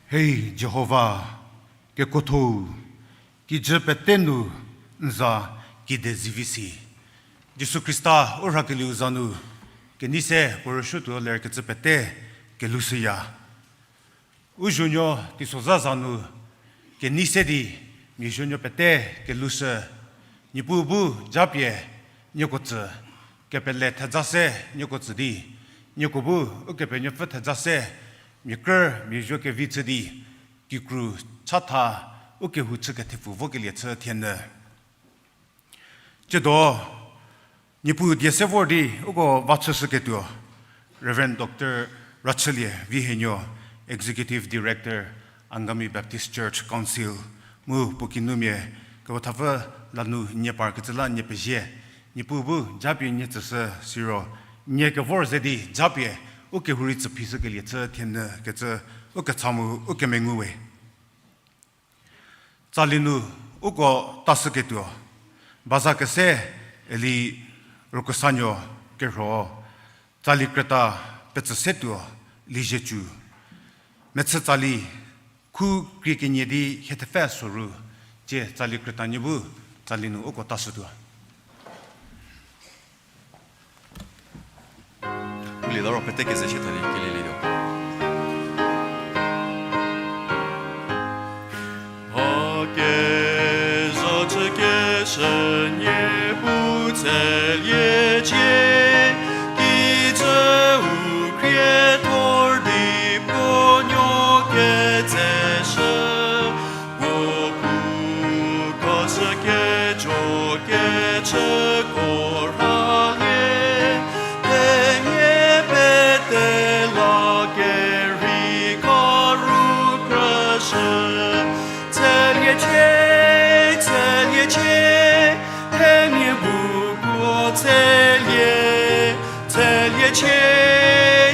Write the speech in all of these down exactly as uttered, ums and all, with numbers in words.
Hei Jihova, kekuotho-u, kijü pete nu n za kide zivi si. Jisu Khrista u rhakelieu za nu, kenei se puo rüshütuo lerkecü pete kelhoushüya. U zuonuo teisozha za nu kenei se di mia zuonuo pete kelhoushü, Niepuu bu japie nieko tsü, kepele theja se nieko tsü di, nieko bu Ukepenuopfü theja se mia krü mia zuo kevi chü di, kikru chatha u kehou chü kethepfu vokelie chü thienyü. Tsiedo, Niepuu die se vor di uko va chüshüketuo, Reverend Doctor Rachülie Vihienuo, Executive Director, Angami Baptist Church Council, mu puo kinumia kepethapfü lanu nie parkecü la nie pezie, Niepuu bu japie nie tsüshü siro, nie kevor ze di japie u kehou rei tsüphishükelie chü thienyü kecü u kecha mu u kemengu we. Tsali nu uko tashüketuo, baza kese Eli Rükusanuo kerho, tsali krüta petsü setuo Liezietsu. Mechü tsali khu krie kenie di hie thepfü soru, tsie tsali krütanie bu tsali nu uko tashütuo. Ulie la ro pete keze shie thali kelilietuo. A kezha chükeshü nie bu tseliecie, kijü u khriethor di puo nuo ketseshü, puo pu kashüketuo kechüko rhalie, themia pete la kerhei karu krüshü. Tseliecie, tseliecie, themia bu puo tselie, tseliecie,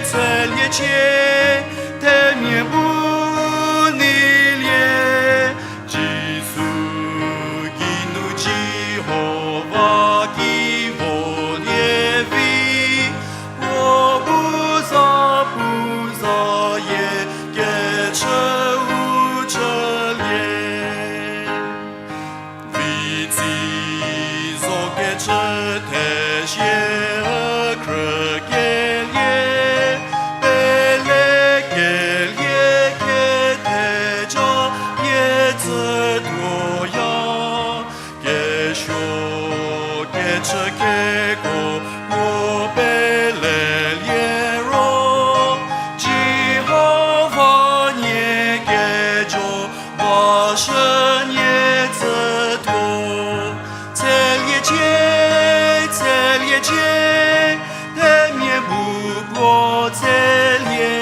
tseliecie, themia bu neilie. Jisu geinu Jihova ki volie vi, puo bu zapuzayie kechü u chülie. Vitsei zo kechü thezie khrükelie, pelekelie ketheja pie tsütuoya. Kesuo kechü keko puo pelelie ro, Jihova nie kejo ba shü nie tsütuo. Tseliecie, tseliecie, themia bu puo tselie.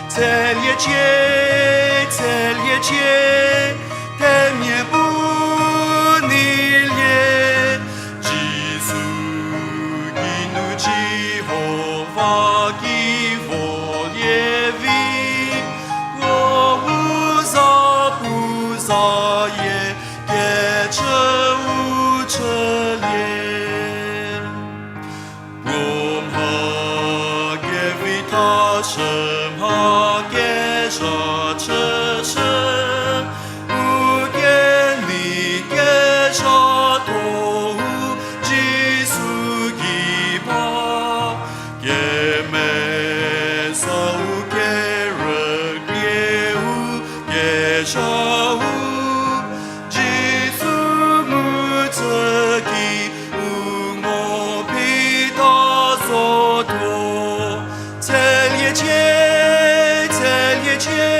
Tseliecie, tseliecie, themia bu neilie. Jisu geinu Jihova ki volie vi, puo bu zapuzayie kechü u chülie. Puo mha kevithashü, mha kezha chüshü, u kenei kezhatho-u Jisu gei ba, kemesau kerükrieu kezha-u, Jisu mu tsü ki u ngo phi ta zotuo. Tseliecie, tseliecie,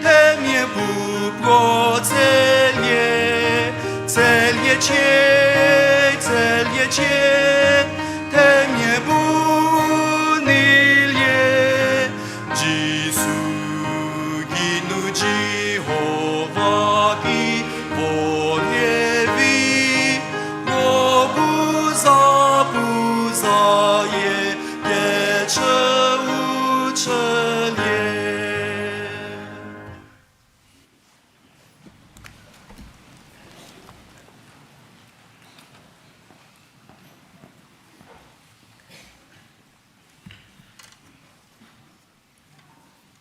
themia bu puo tselie. Tseliecie, tseliecie, themia bu neilie. Jisu geinu Jihova ki volie vi, puo bu zapuzayie kechü u chülie.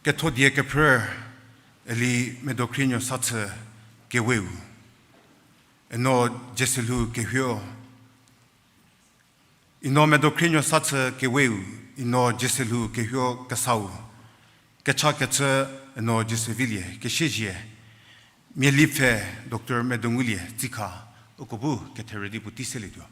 Kethodie kephrü, Eli medokhrinuo sa chü keweu, eno Jieselhou Kehou. Eno medokhrinuo sa chü keweu, eno Jieselhou Kehou kesau. Kechakecü, eno Jiesevilie Kesiezie. Mialipfhe, Doctor Medongulie Tsikha, uko bu ketherü di puotei selietuo.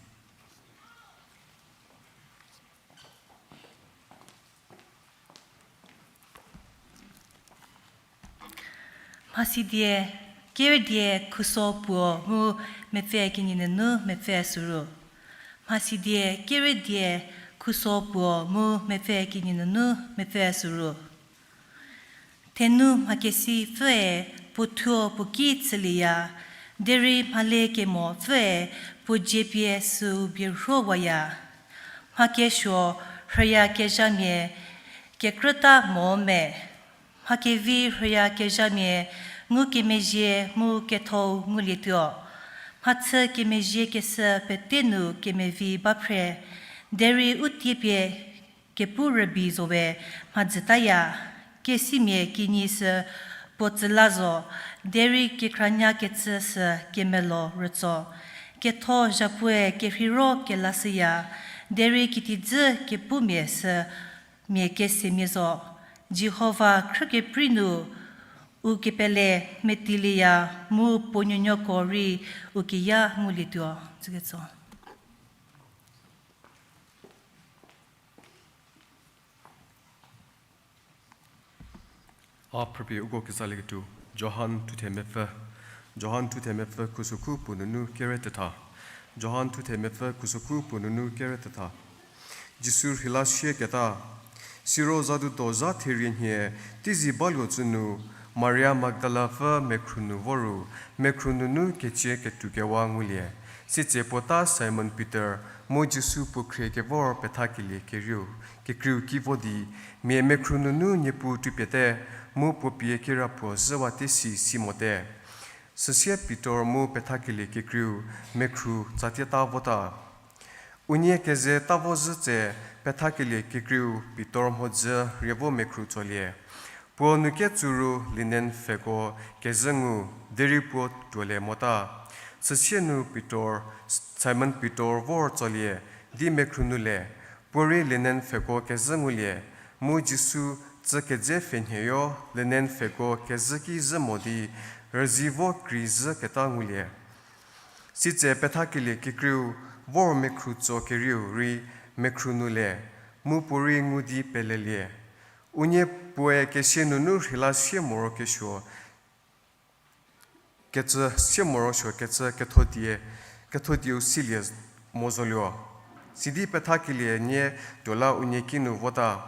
Mhasidie, Keriedie khuso puo mu mepfü kenie nunu mepfü soru. Mhasidie, Keriedie khuso puo mu mepfü kenie nunu mepfü soru. Thenu mhakesipfüe puo thuo puo ki chülieya, derei mhale kemopfüe puo dzie pie süu bierhuowaya. Mhakesuo rhüyakezhamia kekrüta mo me, mhakevi rhüyakezhamia ngukemezhie mu kethou ngulietuo. Mhachü kemezhie keshü pete nu kemevi ba phre, derei u tiepie kepu rübei zowe mhadzütaya. Kesimia kinyi sü puo tsüla zo, derei kekhranyakecü sü kemelo rütso. Ketho zhapuoe kerheiro kelashüya, derei kitidzü kepumia sü mia kesemia zo. Jihova khrükeprei nu u kepele metilieya mu puo nuonuoko rei u kiya ngulietuo. Tsüketso. A phrüpie uko kezalieketuo, Johan thuthe mepfü. Johan thuthe mepfü khusokhu puo nunu kere thetha. Johan thuthe mepfü khusokhu puo nunu kere thetha. Jisu rheila sieketa. Siro zadudo zha therie nhie teizi baluo tsü nu, Maria Magdala pfü mekhru nu voru, mekhru nunu kecie ketukewa ngulie. Sitse puo ta Simon Pitor mu Jisu puo khrie kevor pethakelie kekreiu, kekreiu ki vo di, mia mekhru nunu Niepuu tupiete, mu puo pie kirapuo zhüwate si si mote. Süsie Pitor mu pethakelie kekreiu mekhru tsatie ta vota. Unie keze ta vo zhü tse pethakelie kekreiu Pitor mhodzü rievo mekhru tsolie. Puo nu ketsuru linen pfheko kezhü ngu, derei puo tuolie mota. Süsie nu Pitor, Simon Pitor vor tsolie, di mekhru nu le, puo rei linen pfheko kezhü ngulie, mu Jisu tsü kedze pfhenhieyo linen pfheko kezhü ki zhü mo di, rüzi vo krei zhüketa ngulie. Sitse pethakelie kekreiu vor mekhru tso kerieu rei mekhru nu le, mu puo rei ngu di pelelie. Unie puoe kesia nunu rheila sie morokesuo, kecü sie morosuo kecü kethodie, kethodieu silie mo zoluo. Sidi pethakelie nie tuo la unie kinu vota.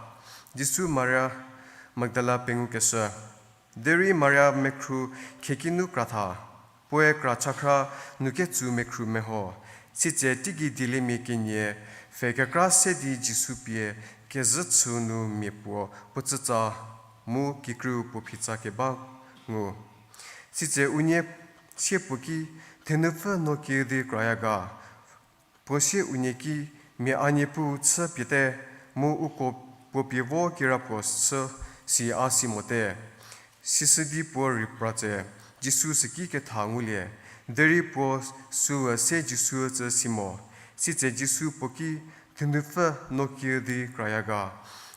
Jisu Maria Magdala pengukeshü. Derei Maria mekhru khieki nu kra tha, puoe kra chakhra nu ketsu mekhru meho. Sitse teigei dieliemia kenie pfhe kekra se di Jisu pie kezhü chüu nu mia puo puo tsütsa mu kikru puo phitsa keba ngu. Sitse unie sie puo ki, thenupfü no kiüdi kraya ga? Puo sie unie ki, mia a Niepuu chü piete, mu uko puo pie vo kirapuo chü si a si mote. Sisüdi puo rei pra tse, Jisu süki ketha ngulie, derei puo süu se Jisu tsü si mo. Sitse Jisu puo ki, thenupfü no kiüdi kraya ga?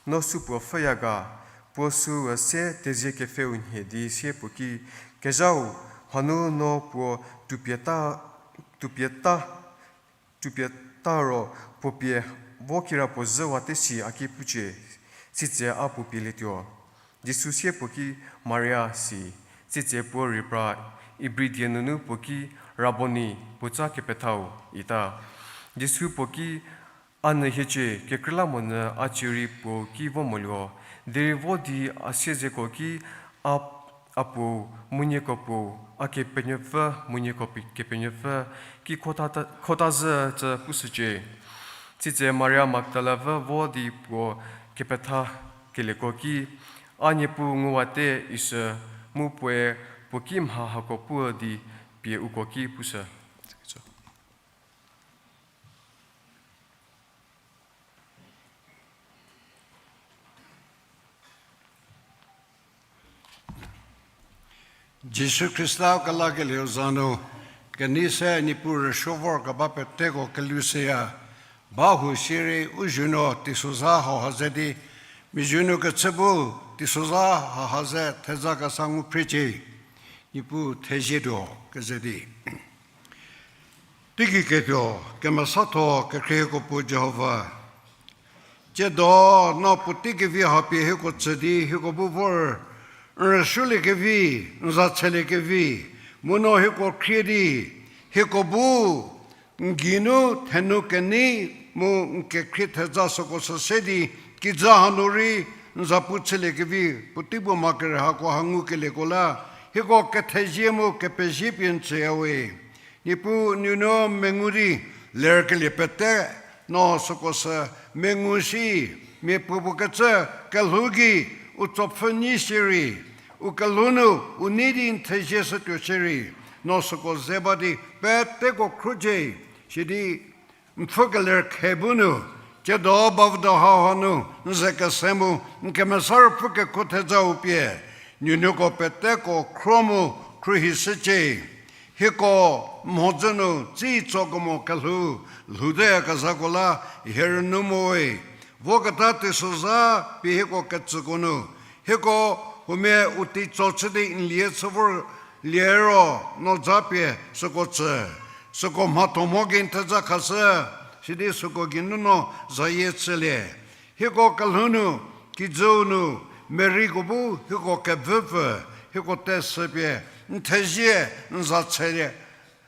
No supuo pfhüya ga? Puo süu se tezie kepfheu nhie di sie puo ki, kezhau, mhanu no puo tupieta, tupieta, tupieta ro puo pie vo kirapuo zhüwate si a ki pucie. Sitse a puo pielietuo. Jisu sie puo ki, Maria si. Sitse puo rei pra, Ibri die nunu puo ki, Raboni, puo tsa kepethau, ita. Jisu puo ki, a nyü hiecie, kekreilamonyü a cie rei puo ki vo moluo. Derei vo di a siezeko ki, a, a Puo, mu nieko Puo, a Kepenuopfü, mu nieko pe-, Kepenuopfü, ki khota ta-, khota zhü cü pushücie. Sitse Maria Magdala pfü vo di puo kepethakelieko ki, a Niepuu nguwate ishü, mu puoe puo ki mha hako pu di pie uko ki pushü. Jisu Khrista kelakelieu za nu, kenei se Niepuu rüsuo vor keba peteko kelushüya. Ba hu sirei u zuonuo teisozha hauha ze di, mia zuonuo kechü bu teisozha hauha ze theza kesa ngu phriecie. Niepuu thezietuo keze di. Teigei ketuo, kemesatho kekhrieko puo Jihova. Tsiedo no puotei kevi hau pie hieko tsü di hieko bu vor, n rüsuoliekevi, n za tseliekevi, mu no hieko khrie di, hieko bu n geinu thenu kenei mu n kekhrie theza süko sü se di, kijü hanu rei n zapu chüliekevi puotei puo ma kere hako ha ngukelieko la, hieko kethezie mu kepezie pie n tsüyawe. Niepuu nuonuo mengu di lerkelie pete, no süko sü mengu shi, miapuopuo kecü kelhou gei u tsopfhü nyi shierei, u kelhou nu u nei di n thezie shütuo shierei, no süko ze ba di peteko khrücie, sidi n pfhükeler khe bu nu, tsiedo bavüdo hauha nu n ze kese mu n Kemesa Ruopfü kekuo thezau pie, nuonuoko peteko khro mu khruohishücie. Hieko mhodzü nu tsitsokemo kelhou lhouteyakezhako la hie rünou mowe. Voketa teisozha pie hieko ketsüko nu, hieko huomia u teitso chü di n lie chü vor lie ro no za pie süko tsü. Süko mhatho mho gei n theza khashü, sidi süko geinu no zayie chülie. Hieko kelhou nu, kijüu nu, meriko bu hieko kevüpfü, hieko teshü pie n thezie, n za tselie.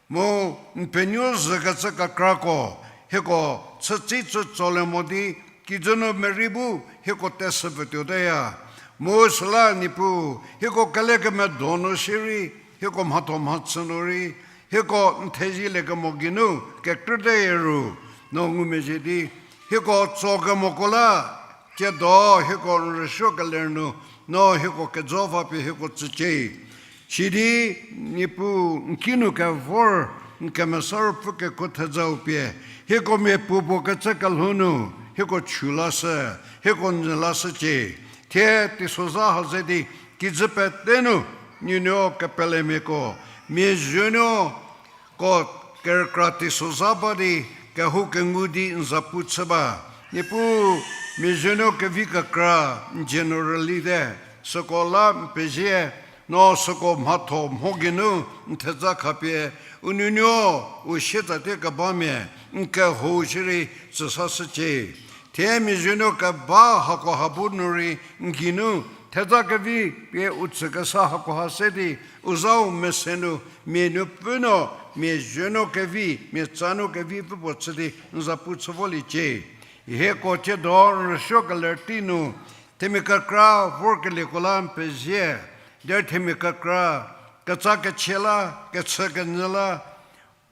Mu n penuo zhükecü kekrako, hieko chütsei chü tsolie mo di, kijü nu merei bu hieko teshü pfütuoteya. Mu süla Niepuu, hieko kelekemedo nu shierei, hieko mhatho mhachü nu rei, hieko n thezieliekemo geinu kekrüteyie ru, no ngumezhie di, hieko tsokemoko la, tsiedo hieko n rüsuokeler nu, no hieko kejo va pie hieko tsücie. Sidi Niepuu n kinu kevor n Kemesa Ruopfü kekuo thezau pie, hieko miapuopuo kecü kelhou nu, hieko chü lashü, hieko nyü lashücie. Thie teisozha hau ze di, kijü pete nu, nuonuo kepelemiako, mia zuonuoko kerükra teisozha ba di, kehoukengu di n zapu chü ba. Niepuu, mia zuonuo kevi kekra n dzie nu rülite, süko la n pezie, no süko mhatho mho geinu n theza khapie, u nuonuo, u sietsatie kebamia, n kehou shierei tsüsashücie. Thie mia zuonuo keba hakoha bu nu rei n geinu theza kevi pie u tsükesa hakoha se di, u zau mese nu, mia nuopfü no, mia zuonuo kevi, mia tsa nuo kevi pfü puo chü di n zapu chü voliecie. Hieko tsiedo n rüsuokeler tei nu, themia kekra vorkelieko la n pezie, derei themia kekra, ketsa kechie la, kechü kenyü la,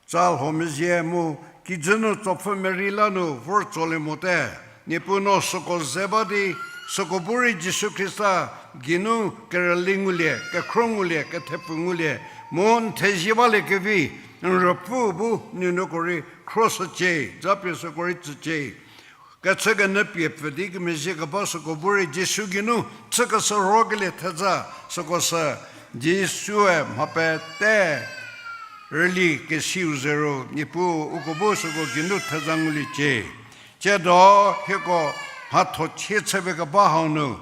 tsa lho mezie mu, kijü nu tsopfhü merei la nu vor tsolie mote. Niepuu no süko ze ba di, süko bu rei Jisu Khrista geinu kerüli ngulie, kekhro ngulie, kethepfu ngulie, mu n thezie baliekevi, n ruopfü bu nuonuoko rei khroshücie, japie süko rei tsücie. Kechükenyü pie pfü di kemezhie keba süko bu rei Jisu geinu chükeshü rhokelie theza süko sü Jisue mha pete rüli kesiu zeru Niepuu uko bu süko geinu theza nguliecie. Tsiedo hieko mhatho chie chüpie keba hau nu,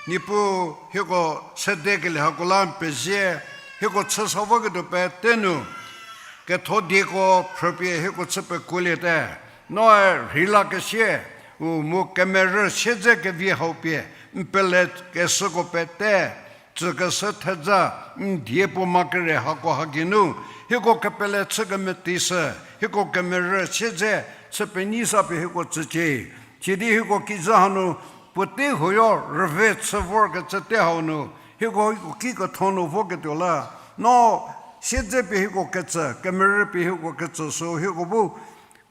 Niepuu hieko sedekelie hako la n pezie, hieko chü sa voketuo pete nu, ketho dieko phrüpie hieko chü pekuoliete. Noe rheilakesie, u mu kemerü siedze kevi hau pie, n pele keshüko pete, tsükeshü theza, n die puo ma kere hako ha geinu, hieko kepele chü kemeteishü, hieko kemerü siedze, chü penyi sa pie hieko tsücie. Sidi hieko kijü hanu, puotei huoyo rüve chü vorkecü te hau nu, hieko, hieko ki ketho nu voketuo la, no siedze pie hieko ketsü, kemerü pie hieko ketsü sü hieko bu,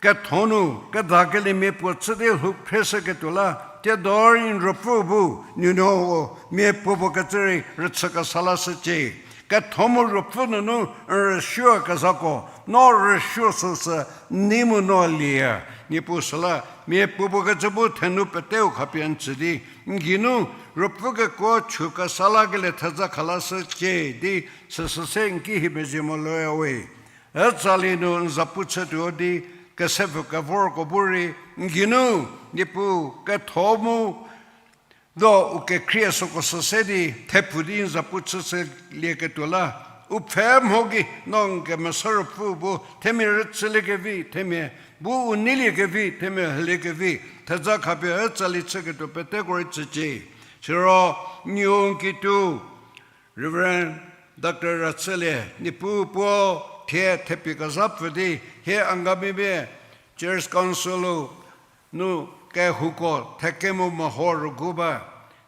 ketho nu, kedakeliemia puo chü di lhou phreshüketuo la, tsiedo rei n ruopfü bu, nuonuo mia puopuo kecü rei rüchü kesa lashücie. Ketho mu ruopfü nunu n rüsuokezhako, no rüsuo süsü, n nei mu no lieya, Niepuu süla, mia puopuo kecü bu thenu peteu khapie n tsü di, n geinu, Ruopfü kekuo chü kesa lakelie theza khalashücie di süsü se n ki hie mezhie mo loya we. Ütsali nu n zapu chütuo di kesepfü kevorko bu rei n geinu Niepuu ketho mu do u kekhrie süko süse di thepfu di n zapu chüshülieketuo la, u pfhe mho gei no n Kemesa Ruopfü bu themia rüchüliekevi, themia bu u neiliekevi, themia hüliekevi theza khapie ütsali chüketuo peteko rei tsücie. Siro n nuo n kituo Reverend Doctor Rachülie, Niepuu puo thie thepie kezha pfü di hie Angamimia Church Council-u nu kehouko thekemo meho rügu ba.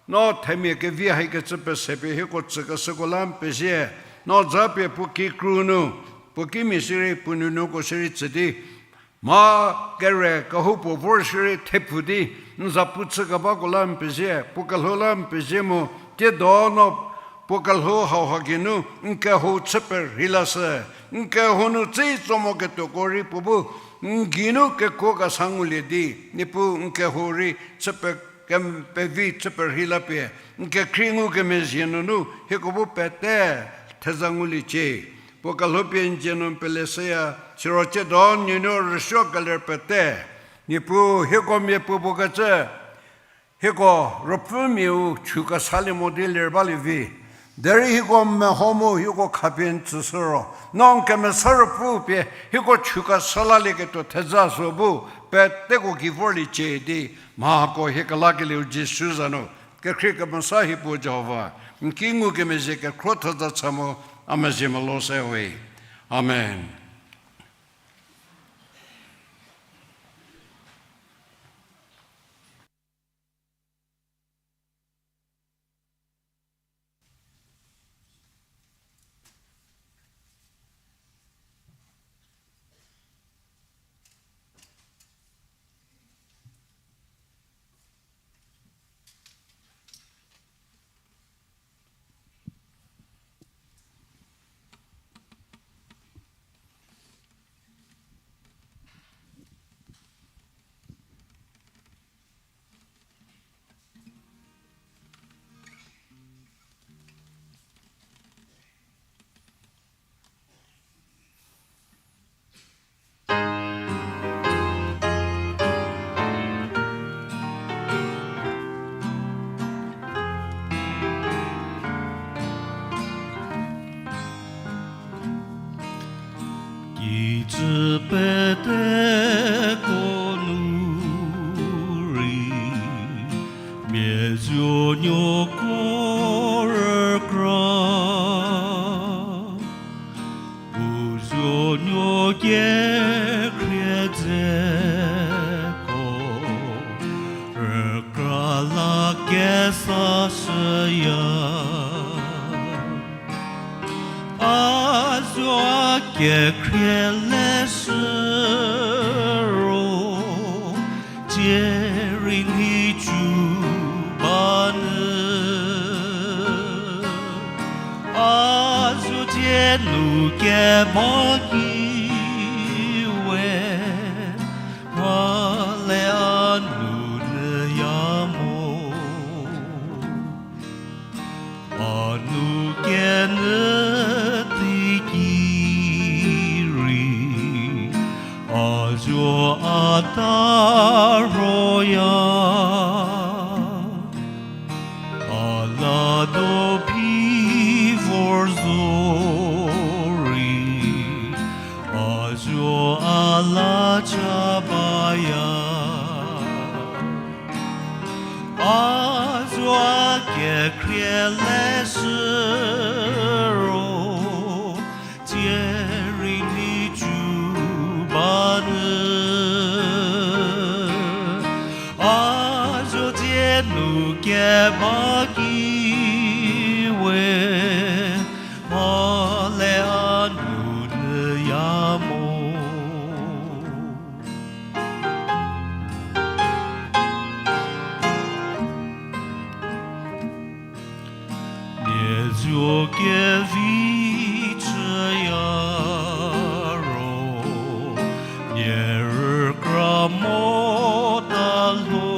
No themia kevi haikecü pesepie hieko tsükeshüko la n pezie. No japie puo kikru nu, puo kimia shierei puo nunuko shierei tsü di mha kere kehoupuo vor shierei thepfu di n zapu chükebako la n pezie, puo kelhou la n pezie mu, tiedo no puo kelhou hauha geinu n kehou chü perhei lashü. N kehou nu tsei tso moketuoko rei puo bu n geinu kekuo kesa ngulie di, Niepuu n kehou rei chü pe- kem- pevi chü perhei lapie n kekhrie ngukemezhie nunu hieko bu pete theza nguliecie. Puo kelhoupie n dzie nu n peleshüya, siro tiedo n nuonuo rüsuo keler pete, Niepuu hieko miapuo puo kecü hieko ruopfümiau chü kesalie mo di ler balie vi. Derei hieko meho mu hieko khapie n tsüshü ro, no n Kemesa Ruopfü pie hieko chü kesa lalieketuo theza sü bu peteko gei vorliecie di, mha hako hie kelakelieu Jisu za nu, kekhrie kemesa hie puo Jihova, n ki ngukemezhie kekhro theza cha mu a mezhie melo se we. Amen. Kijü peteko nu rei, mia zuonuoko rükra, u zuonuo kekhrie dzeko rükra la kesa shüya. A zuo a kekhrie leshü ro, tsie rei nhicu ba nyü. A zuo tsie nu keba ki we, mhale a nu nyüya mo. A nu kenyü teiki rei, a zuo a ta roya. A la do phi vor zorei, a zuo a la cha baya. A zuo a kekhrie leshü ro, tsie rei nhicu ba nyü. A zuo tsie nu keba ki we, mhale a nu nyüya mo. Mia zuo kevi chüya ro, mia rükra mota lho.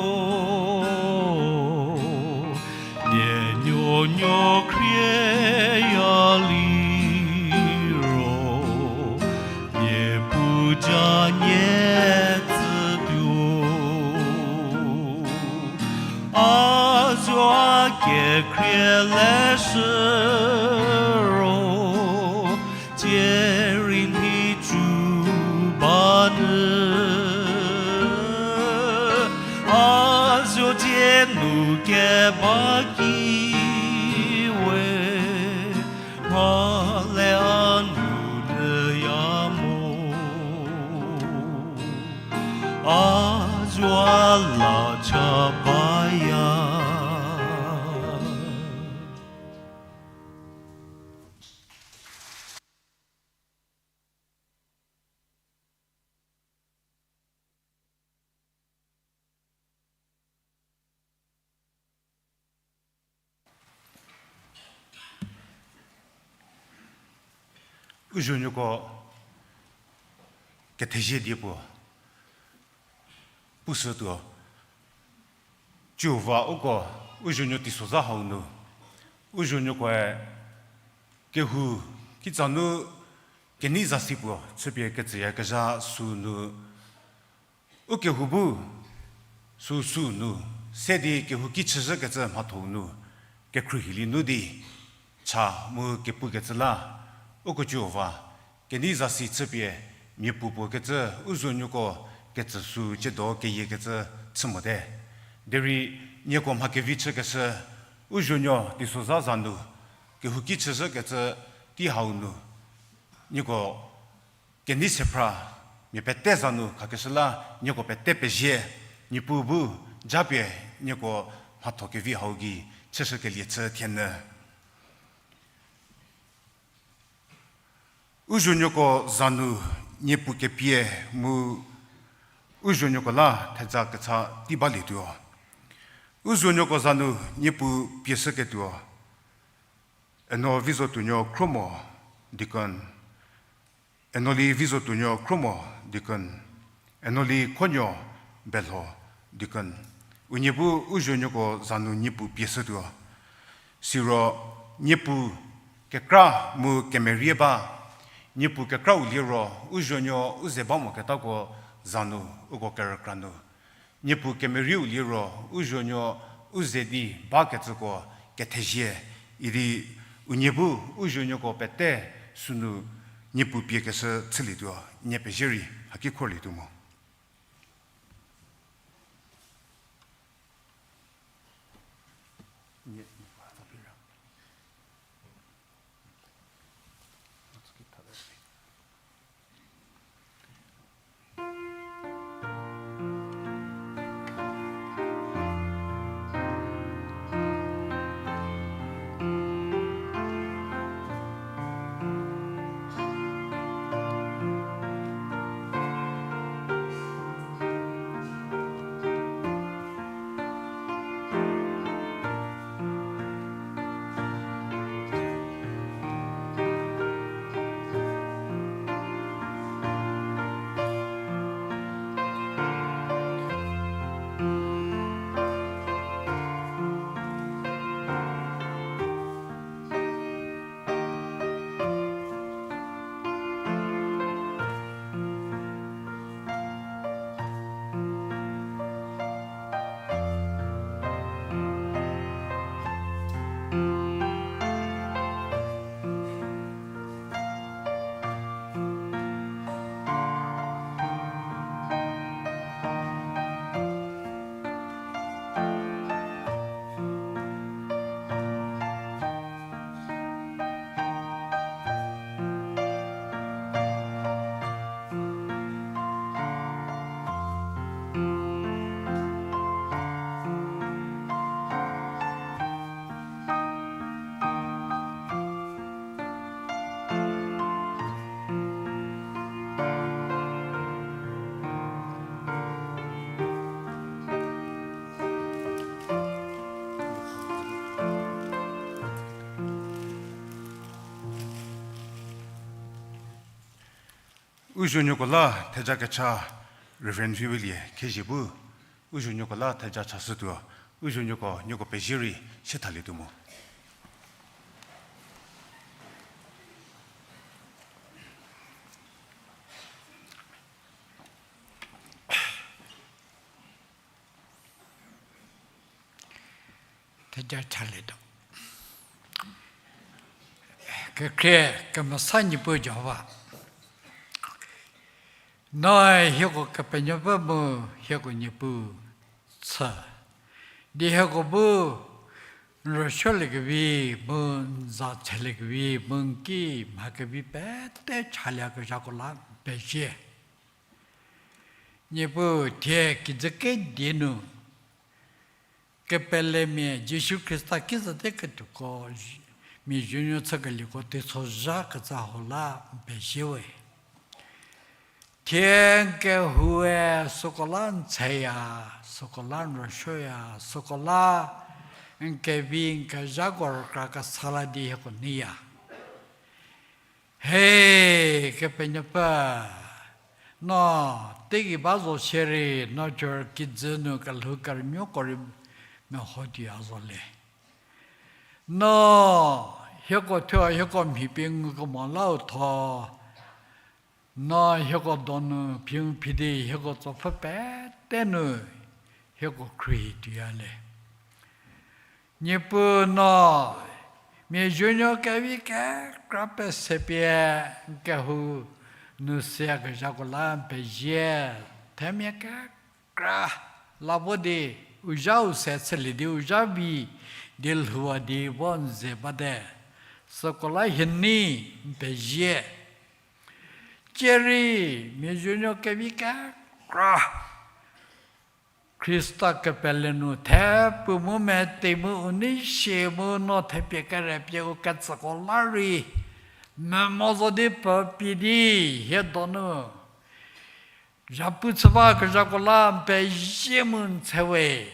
U zuonuoko kethezie die puo pushütuo. Jihova uko u zuonuo teisozha hau nu, u zuonuokoe kehou kitsa nu kenei zasi puo chüpie ketsüyakezha sünu, u kehou bu süsü nu se di kehouki chüzhükecü mhatho nu kekhruohilie nu di cha mu kepukecü la, uko Jihova kenei zasi chüpie mia pu puo kecü u zuonuoko ketsü sü ciedo keyiekecü chü mote. Derei nieko mha kevi chükeshü, u zuonuo teisozha za nu kehouki chüzhükecü tei hau nu, nieko kenei sephra mia pete za nu khakeshü la, nieko pete pezie, Niepuu bu japie nieko mhatho kevi hau gei chüshükelie chü thienyü. U zuonuoko za nu Niepuu kepie mu u zuonuoko la theja kecha tei balietuo. U zuonuoko za nu Niepuu pie shüketuo, Eno Vizotuonuo Khromo, deacon. Enoli Vizotuonuo Khromo, deacon. Enoli Khonuo Belho, deacon. Unie bu u zuonuoko za nu Niepuu pie shütuo. Siro Niepuu kekra mu kemerie ba, Niepuu kekrau liero u zuonuo u ze ba moketako za nu uko kerükra nu, Niepuu kemerieu liero u zuonuo u ze di bakecüko kethezie, idi unie bu u zuonuoko pete sünu Niepuu piekeshü chülietuo, nie pezie rei haki khorlietuo mo. U zuonuoko la theja kecha Reverend Vivelie Khezhie bu u zuonuoko la theja chashütuo, u zuonuoko nieko pezie rei sie thalietuo mo. Theja chalietuo. Kekhrie kemesa Niepuu Jihova, noe hieko Kepenuopfü mu hieko Niepuu chü di hieko bu n rüsuoliekevi mu n za chaliekevi mu n ki mha kevi pete chaliekezhako la n pezie. Niepuu thie kijü kedie nu kepelemia Jisu Khrista ki zhüte ketuoko mia zuonuo chükelieko teisozha ketsa hau la n pezie we. Thie n kehoue süko la n tsheya, süko la n rüsuoya, süko la n kevi n kezhako rükra kesa la di hieko neiya. He, Kepenuopfü, no teigei ba zo shierei, no chor kijü nu kelhou kerünuoko rei meho tuoya zo le. No hieko thuo hieko mhi pie ngukemo lau tho, no hieko donu phi phi di hieko tsopfü pete nu hieko khruohi tuoya le. Niepuu no mia zuonuo kevi kekra pesepie n kehou nu seyakezhako la n pezie, themia kekra la vo di u zha u se chülie di u zha vi di lhouwa di vo n ze bate. Süko la hie nei n pezie. Cierei mia zuonuo kevi kekra Khrista kepele nu thepu mu mete mu u nei sie mu no thepie kerepie u ketsüko la rei memo zo di pupie di hie donu zhapu chü bakezhako la n pezie mu n tshe we.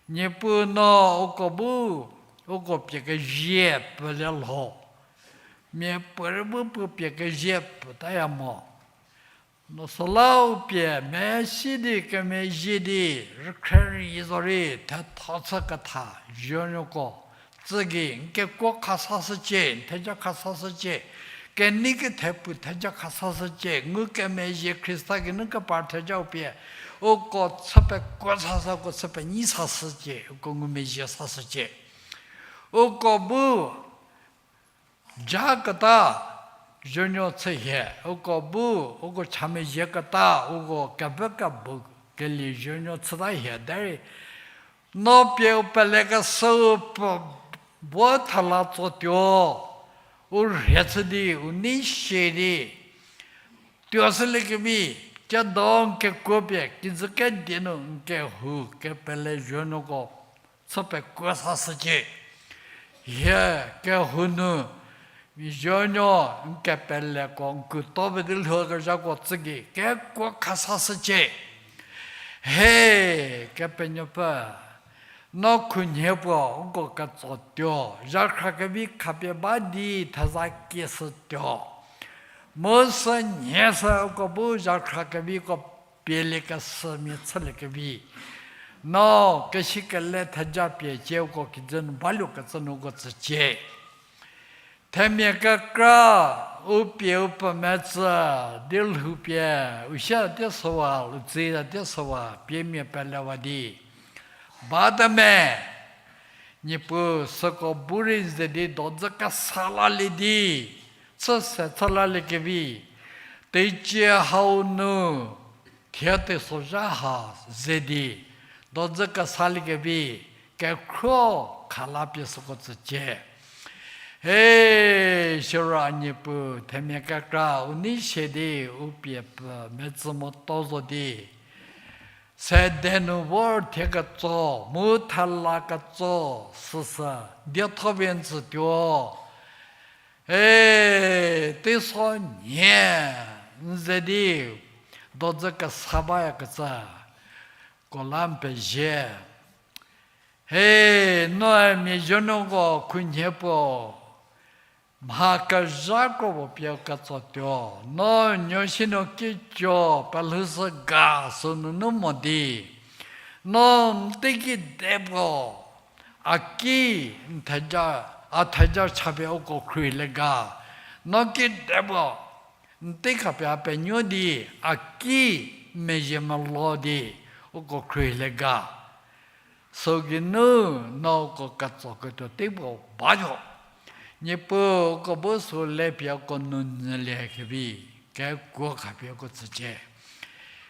Niepuu no uko bu uko pie kezie pfü le lho. Miapuorei bu puo pie kezie pfütaya mo. No süla u pie mesi di kemezhie di rükhrie rei zo rei thetho chü ketha zuonuoko tsü gei n kekuo khasashücie, n theja khasashücie. Kenei kethepu theja khasashücie, ngukemezhie Khrista geinu kepar thejau pie uko chü pekuo sashü, uko chü penyi sashücie, uko ngumezhie sashücie. Uko bu jaketa zuonuo chü hie, uko bu uko chamezhieketa, uko kevü kebu kelie zuonuo chüta hie derei no pie u pelekeshüu puo bu thela tsotuo, u rhie chü di u nei sie di tuo shüliekevi, kedo n kekuo pie kijü kedie nu n kehou kepele zuonuoko chü pekuo sashücie. Hie kehou nu mia zuonuo n kepeleko n kuto pe di lhoukezhako tsü gei kekuo khasashücie. He, Kepenuopfü, no khunhie puo uko ketsotuo, zhakhra kevi khapie ba di theza kieshütuo. Mu sünhie sü uko bu zhakhra keviko pieliekeshümia chüliekevi, no kesikele theja pie cie uko kijü nu baluokecü nu uko tsücie. Themia kekra u pie u pemetsü di lhou pie u sie tie süwa, u tsü tie süwa pie mia pelewa di bate me. Niepuu süko bu rei ze di dodzü kesa lalie di, chü se chü laliekevi, teicie hau nu thie teisozha ha ze di dodzü kesaliekevi, kekhruo khala pie süko tsücie. He, siro a Niepuu, themia kekra u nei sie di u pie pemetsü moto zo di sede nu vor thie ketso mu thela ketso süsü dietho vie n tsütuo. E, teiso nhie n ze di dodzü kesa bayakecü ko la n pezie. He, noe mia zuonuoko khunhie puo mha kezha kro puo pie ketsotuo, no nuo si no kico pelhoushü ga sünunu mo di, no n teikide puo a ki n theja, a theja chapie uko khruohi le ga, no kide puo n tei khapie a penuo di a ki mezhie melo di uko khruohi le ga. Süu geinu no uko ketsoketuo tei puo batuo. Niepuu uko bu süu le pie uko nounyülie kevi, kekuo khapie uko tsücie.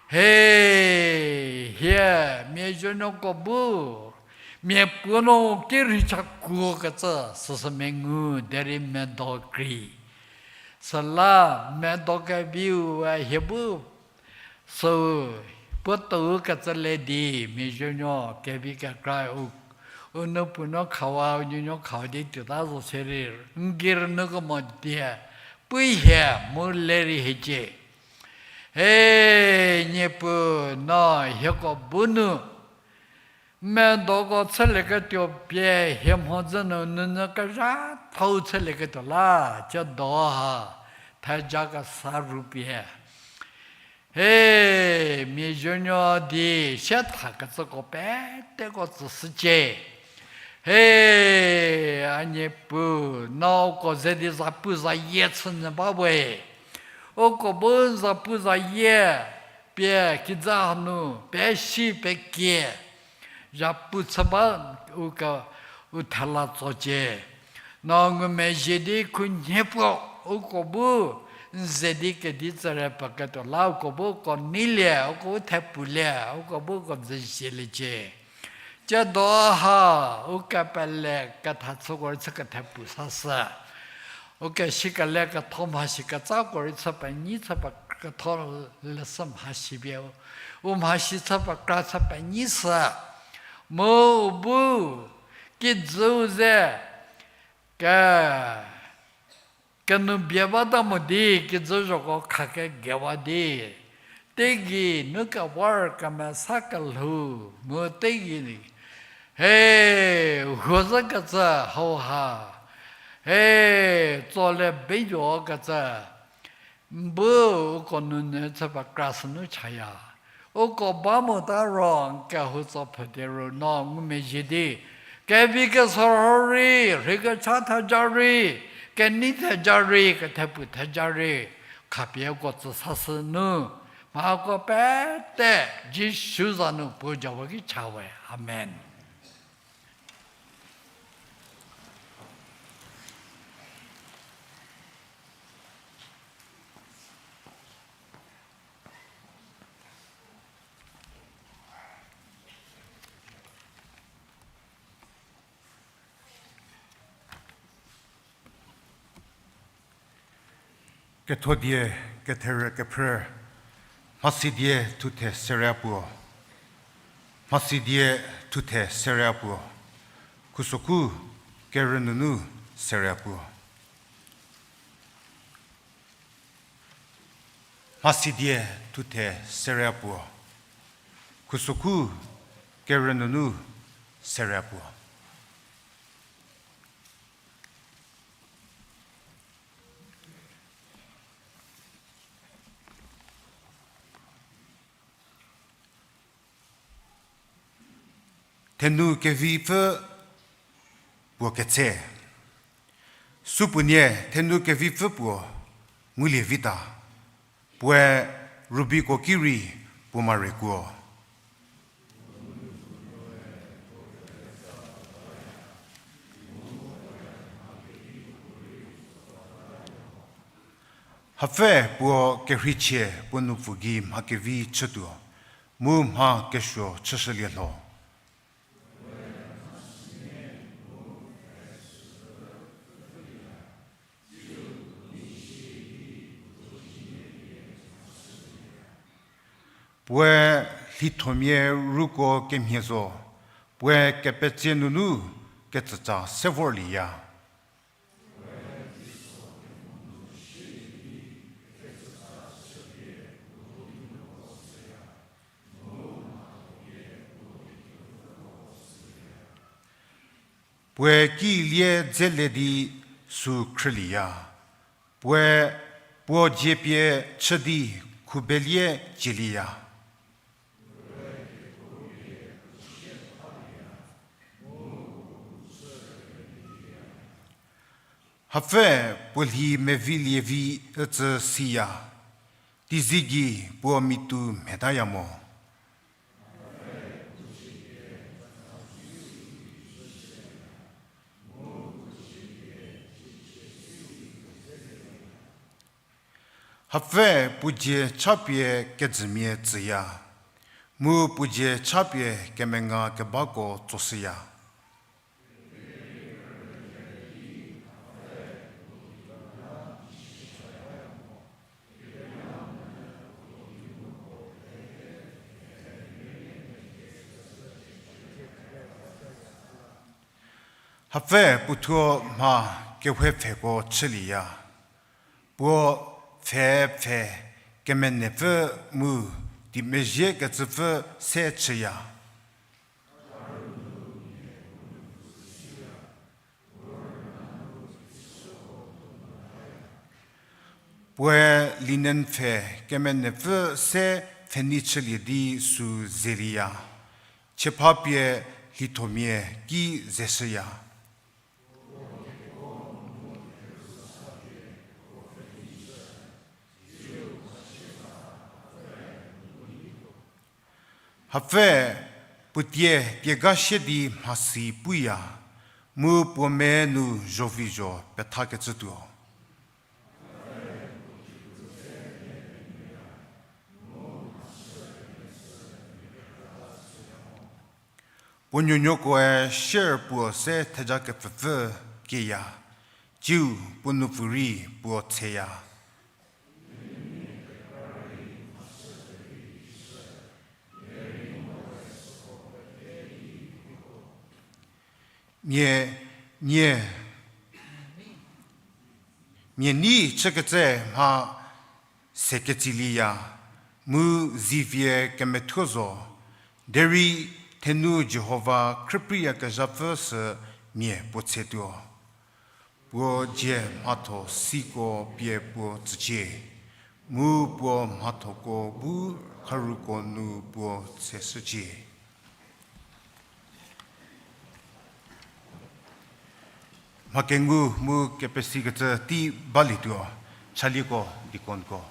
He, hie mia zuonuoko bu mia puo no ki rei cha kuokecü süsü mengu derei medo krei. Süla medo keviu we hie bu süu puo tou kecü le di mia zuonuo kevi kekra u, u nupuo nuo khawa u nuonuo khawa di tuota zo sirei n gei rünyükemo die pu hie mu le rei hiecie. He, Niepuu no hieko bu nu medoko chülieketuo pie hie mhodzü nu nounyü kezhathau chülieketuo la, tsiedo ha theja kesa ru pie. He, mia zuonuo di sie thakecüko peteko tsüshücie. He, a Niepuu, no uko ze di zapuzayie chünyü ba we. Uko bu zapuzayie pie kijü hanu, pesi pekie. Zhapu chü ba u ke u thela tsocie. No ngumezhie di khunhie puo uko bu n ze di kedi tsüre paketuo la uko bu uko neilie, uko bu thepulie, uko bu uko dzüzieliecie. Tsiedo ha u kepele ketha chüko rei chü kethepu sashü. U kesikele ketho mhasi ketsako rei chü penyi chü pe ketho leshü mhasi pie u, u mhasi chü pekra chü penyi sü. Mu u bu kijüu ze ke, kenu bie bata mo di kijü zhoko kha kegewa di, teigei nu kewar kemesa kelhou mu teigei, he, huo zhükecü hauha, he, tsolie beyo kecü, n bu uko nunu chü pekra sünu chaya. Uko ba mota ro n kehou tso pfhütie ru no ngumezhie di, kevi kesorho rei, rheikecha theja rei, kenei theja rei, kethepu theja rei, khapie uko tsü sashü nu, mhako pete Jisu za nu puo jawa ki cha we. Amen. Kethodie ketherü kephrü, Mhasidie thuthe seria puo, Mhasidie thuthe seria puo, khusokhu kerü nunu seria puo. Mhasidie thuthe seria puo, khusokhu kerü nunu seria puo. Thenu kevipfü puo ketse. Supuonie thenu kevipfü puo ngulie vita. Puoe rubiko ki rei puo marekuo. Hapfü puo kerheichie puo nupfu gei mha kevi chütuo, mu mha kesuo chüshülie lho. Puoe lhithomia ruko kemhie zo, puoe kepetse nunu ketsütsa se vorlieya. Puoe kilie dzele di sü khrülieya, puoe puo dzie pie chü di khubelie cielieya. Hapfü puo lhi mevilie vi ücü siya, teizie gei puo mitu mhetaya mo. Hapfü puo dzie chapie kejümia tsüya, mu puo dzie chapie kemenga kebako tsoshüya. Hapfü puothuo mha kewhepfheko chülieya, puo pfhe pfhe kemenepfü mu di mezhiekecüpfü se chüya. Puoe linen pfhe kemenepfü se pfhenei chülie di sü zelieya, chiepha pie lhithomia ki zeshüya. Hapfü puo tie tiega sie di mhasi puya, mu puo me nu zhovizho pethakecütuo. Puo nuonuokoe sier puo se theja kepfhüpfü kieya, tsiu puo nupfü rei puo tseya. Nie, nie, nie nei chükecü mha se ketsiliya, mu zivie kemethuo zo, derei thenu Jihova khrüpreiyakezhapfü sü mia puo tsetuo. Puo dzie mhatho siko pie puo tsücie, mu puo mhathoko bu kharuko nu puo tseshücie. Mha kengu mu kepesikecü tei balietuo, chalieko, deaconko.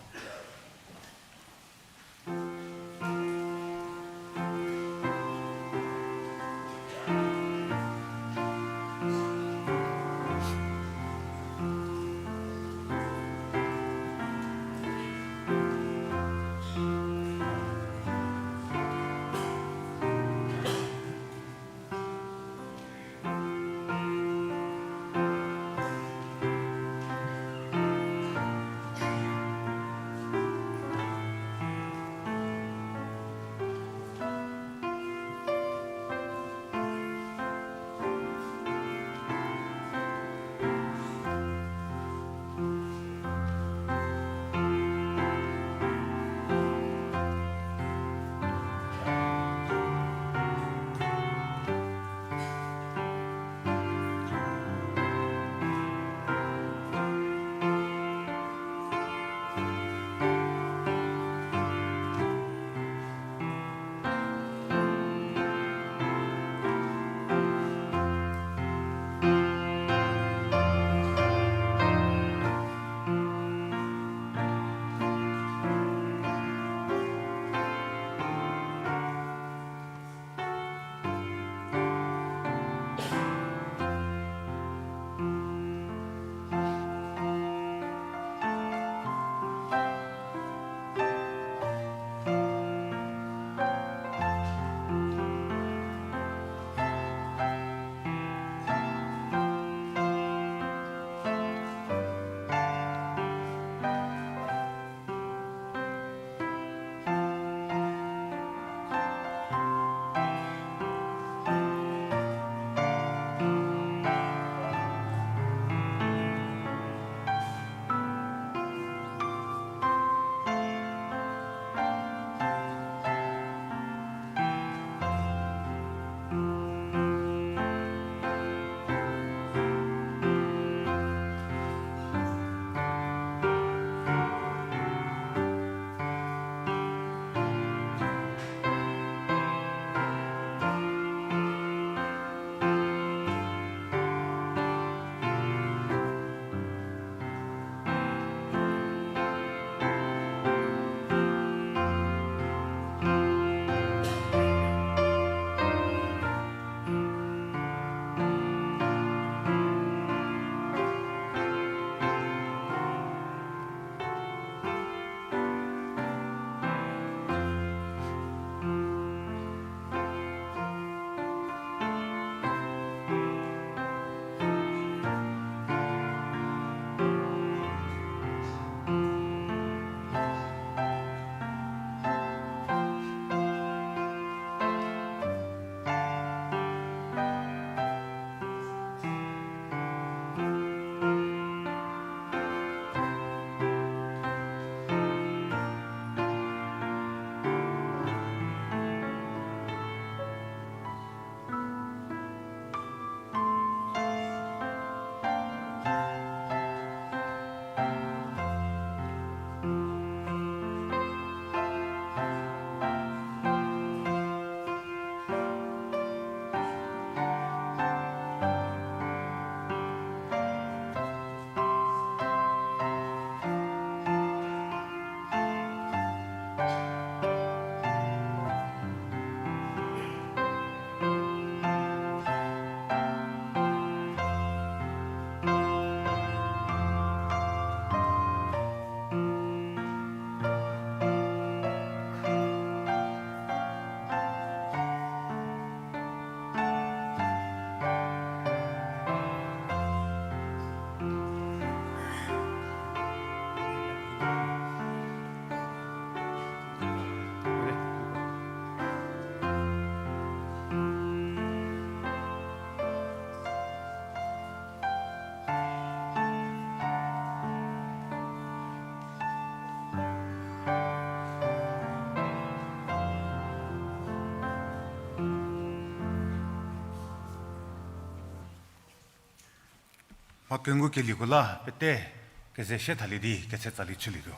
Mha kengukelieko la pete keze shie thalie di ketse tsali chülietuo.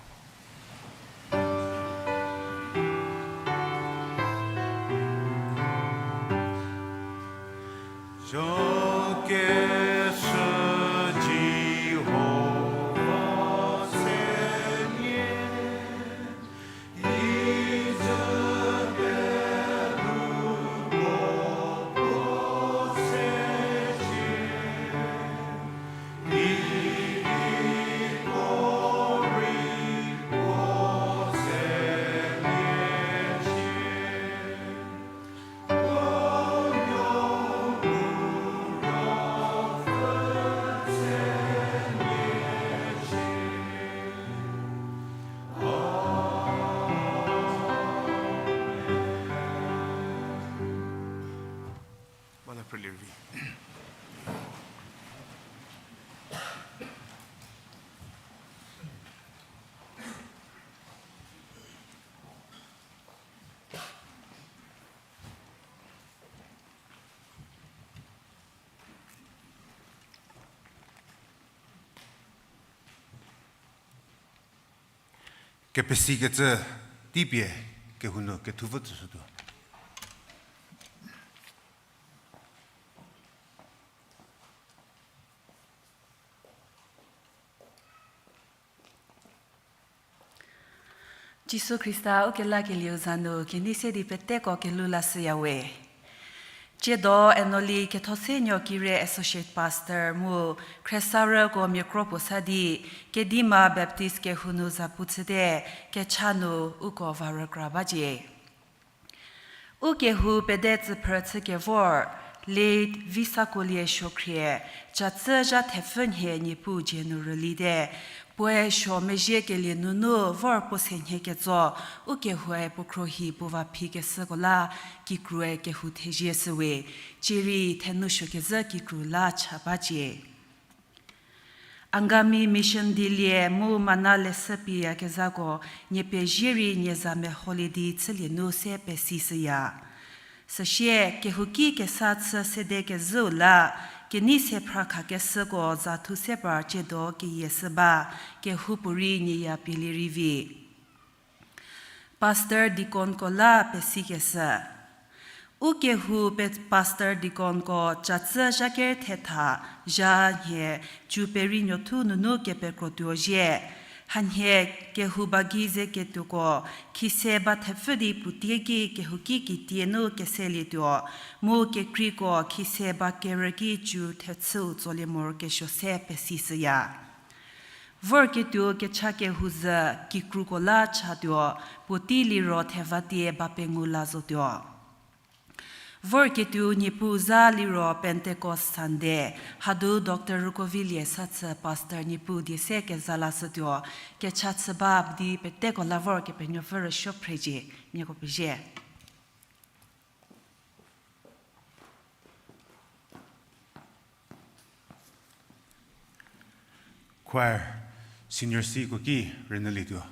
Kepesikecü teipie kehou nu kethupfü tsüshütuo. Jisu Khrista ukelakelieu za nu kenei se di peteko kelhou lashüyawe. Tsiedo Enoli Kethosenuo Kire Associate Pastor mu Khriesarüko miakro puo sa di Kedima Baptist kehou nu zapu chüte kecha nu uko va rükra bacie. U kehou pede tsüphrü chükevor, late Visakolie Suokhrie, catsü zha thepfü nhie Niepuu dzie nu rülite, puoe suo mezhiekelie nunu vor puo se nhie ketso, u kehoue puo khruohi puo va phikeshüko la kikrue kehou thezie shüwe, cierei thenu suokezhü kikru la cha bacie. Angami Mission dilie mu mana leshü piyakezhako nie pezie rei nie za meholie di chülie nu se pesishüya. Süsie kehouki kesa chü sedekezhüu la, kenei se phra khakeshüko za thu se par tsiedo keyieshü ba, kehoupuorei nie ya pielie rei vi. Pastor Deaconko la pesikeshü. U kehou pe Pastor Deaconko catsü zha ker thetha zha nhie cu perienuothu nunu kepekrotuo zhie. Hanhie kehou ba gei ze ketuoko, khise ba thepfü di puotie ki kehouki kitie nu keselietuo, mu kekreiko khise ba kerü ki cu thechüu tsolie morokesuo se pesishüya. Vorketuo kecha kehou zhü kikruko la chatuo, puotei liro thevatie ba pengou la zotuo. Vorketuo Niepuu za liro Pentecost Sunday, hadu Doctor Rükovilie sa chü Pastor Niepuu die se keza lashütuo, kecha chü ba di peteko la vor Kepenuopfü rüsuo phrecie, nieko pezie. Choir, Senior Cko ki rünyülietuo.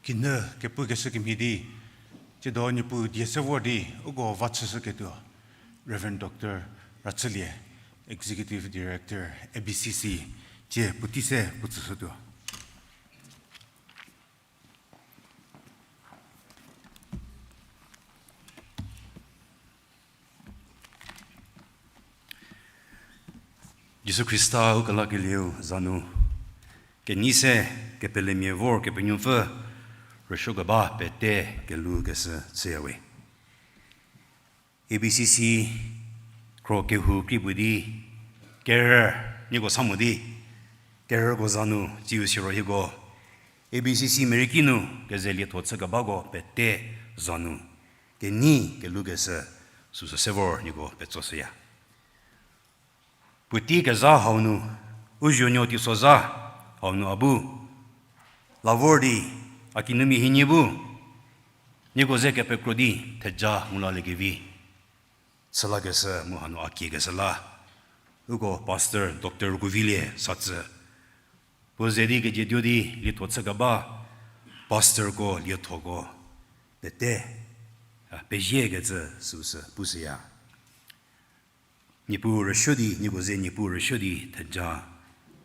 Kinü kepukeshü kemhie di, tsiedo Niepuu die se vor di uko va chüshüketuo, Reverend Doctor Rachülie, Executive Director, A B C C, tsie puotei se puo tsüshütuo. Jisu Khrista u kelakelieu za nu, kenei se kepelemia vor Kepenuopfü rüsuokeba pete kelhukeshü chüyawe. A B C C khro kehou kri puo di kerü, nieko sa mo di, kerüko za nu, tsiu siro hieko A B C C Meriki nu keze lietho chükebako pete za nu, kenei kelhukeshü süsü se vor nieko petsoshüya. Puotei kezha hau nu, u zuonuo teisozha hau nu a bu la vor di, a kinumia hienie bu nieko ze kepekro di theja ngu laliekevi chülakeshü mu hanu a kiekeshü la, uko Pastor Doctor Kuvilie Satsü, puo ze di kejietuo di lietho chükeba pastorko liethoko pete, a, peziekecü süsü pushüya. Niepuu rüsuo di, nieko ze Niepuu rüsuo di theja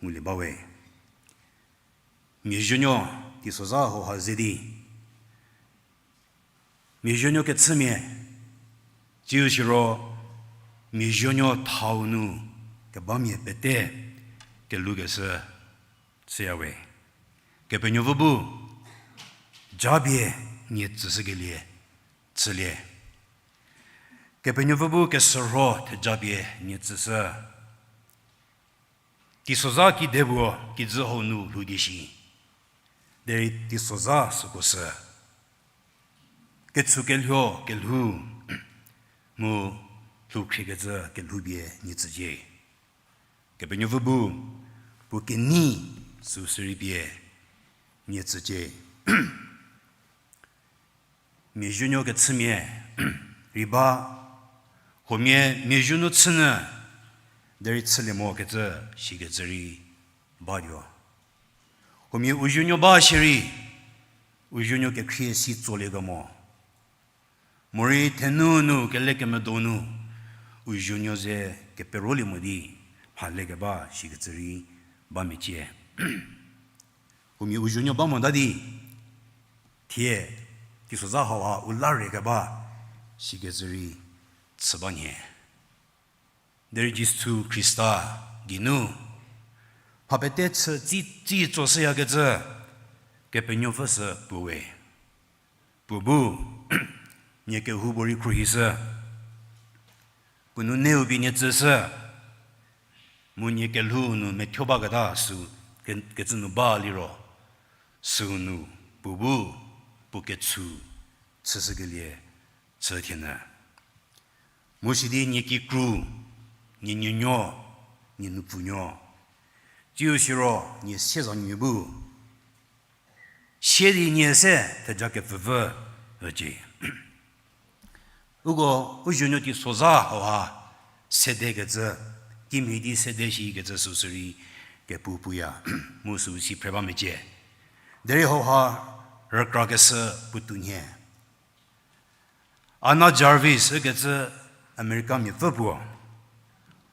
ngulie bawe. Mia zuonuo teisozha hauha ze di, mia zuonuo kechümia, tsiu siro mia zuonuo thau nu kebamia pete kelhukeshü chüyawe. Kepenuopfü bu japie nie tsüshükelie chülie. Kepenuopfü bu kesürho thejapie nie tsüshü. Teisozha kide puo kijü hau nu lhou di shi, derei teisozha süko sü ketshukelho kelhou mu lhoukhriekecü kelhoupie nie tsücie. Kepenuopfü bu puo kenei süsü rei pie nie tsücie. Mia zuonuo kechümia rei ba, huomia mia zuonuo chünyü, derei chülie mokecü shikecü rei batuo. Huomia u zuonuo ba shierei, u zuonuo kekhrie si tsolietuo mo, morei thenu nu kelekemedo nu u zuonuo ze keperolie mo di mhalekeba shikecü rei ba mecie. Huomia u zuonuo ba mota di thie teisozha hauha u la rekeba shikecü rei chü ba nhie. Derei Jisu Khrista geinu mha pete chü tsi, tsi tsoshüyakecü Kepenuopfü sü puoe. Puo bu nie kehoupuorei khruohishü, puo nu neu pie nie tsüshü, mu nie kelhou nu methuo baketa sü ke-, kecü nu ba liro, süu nu puo bu puo ketshu chüshükelie chü thienyü. Mu sidi nie kikru, nie nuonuo, nie nupfunuo, tsiu siro nie siezanuomia bu sie di nie se theja kepfüvü ücie. Uko u zuonuo teisozha hauha sedekecü, kimhie di sede shikecü süsü rei kepu puya, mu süu si phre ba mecie. Derei hauha rükrakeshü puotou nhie. Anna Jarvis ükecü Americamiapfü puo,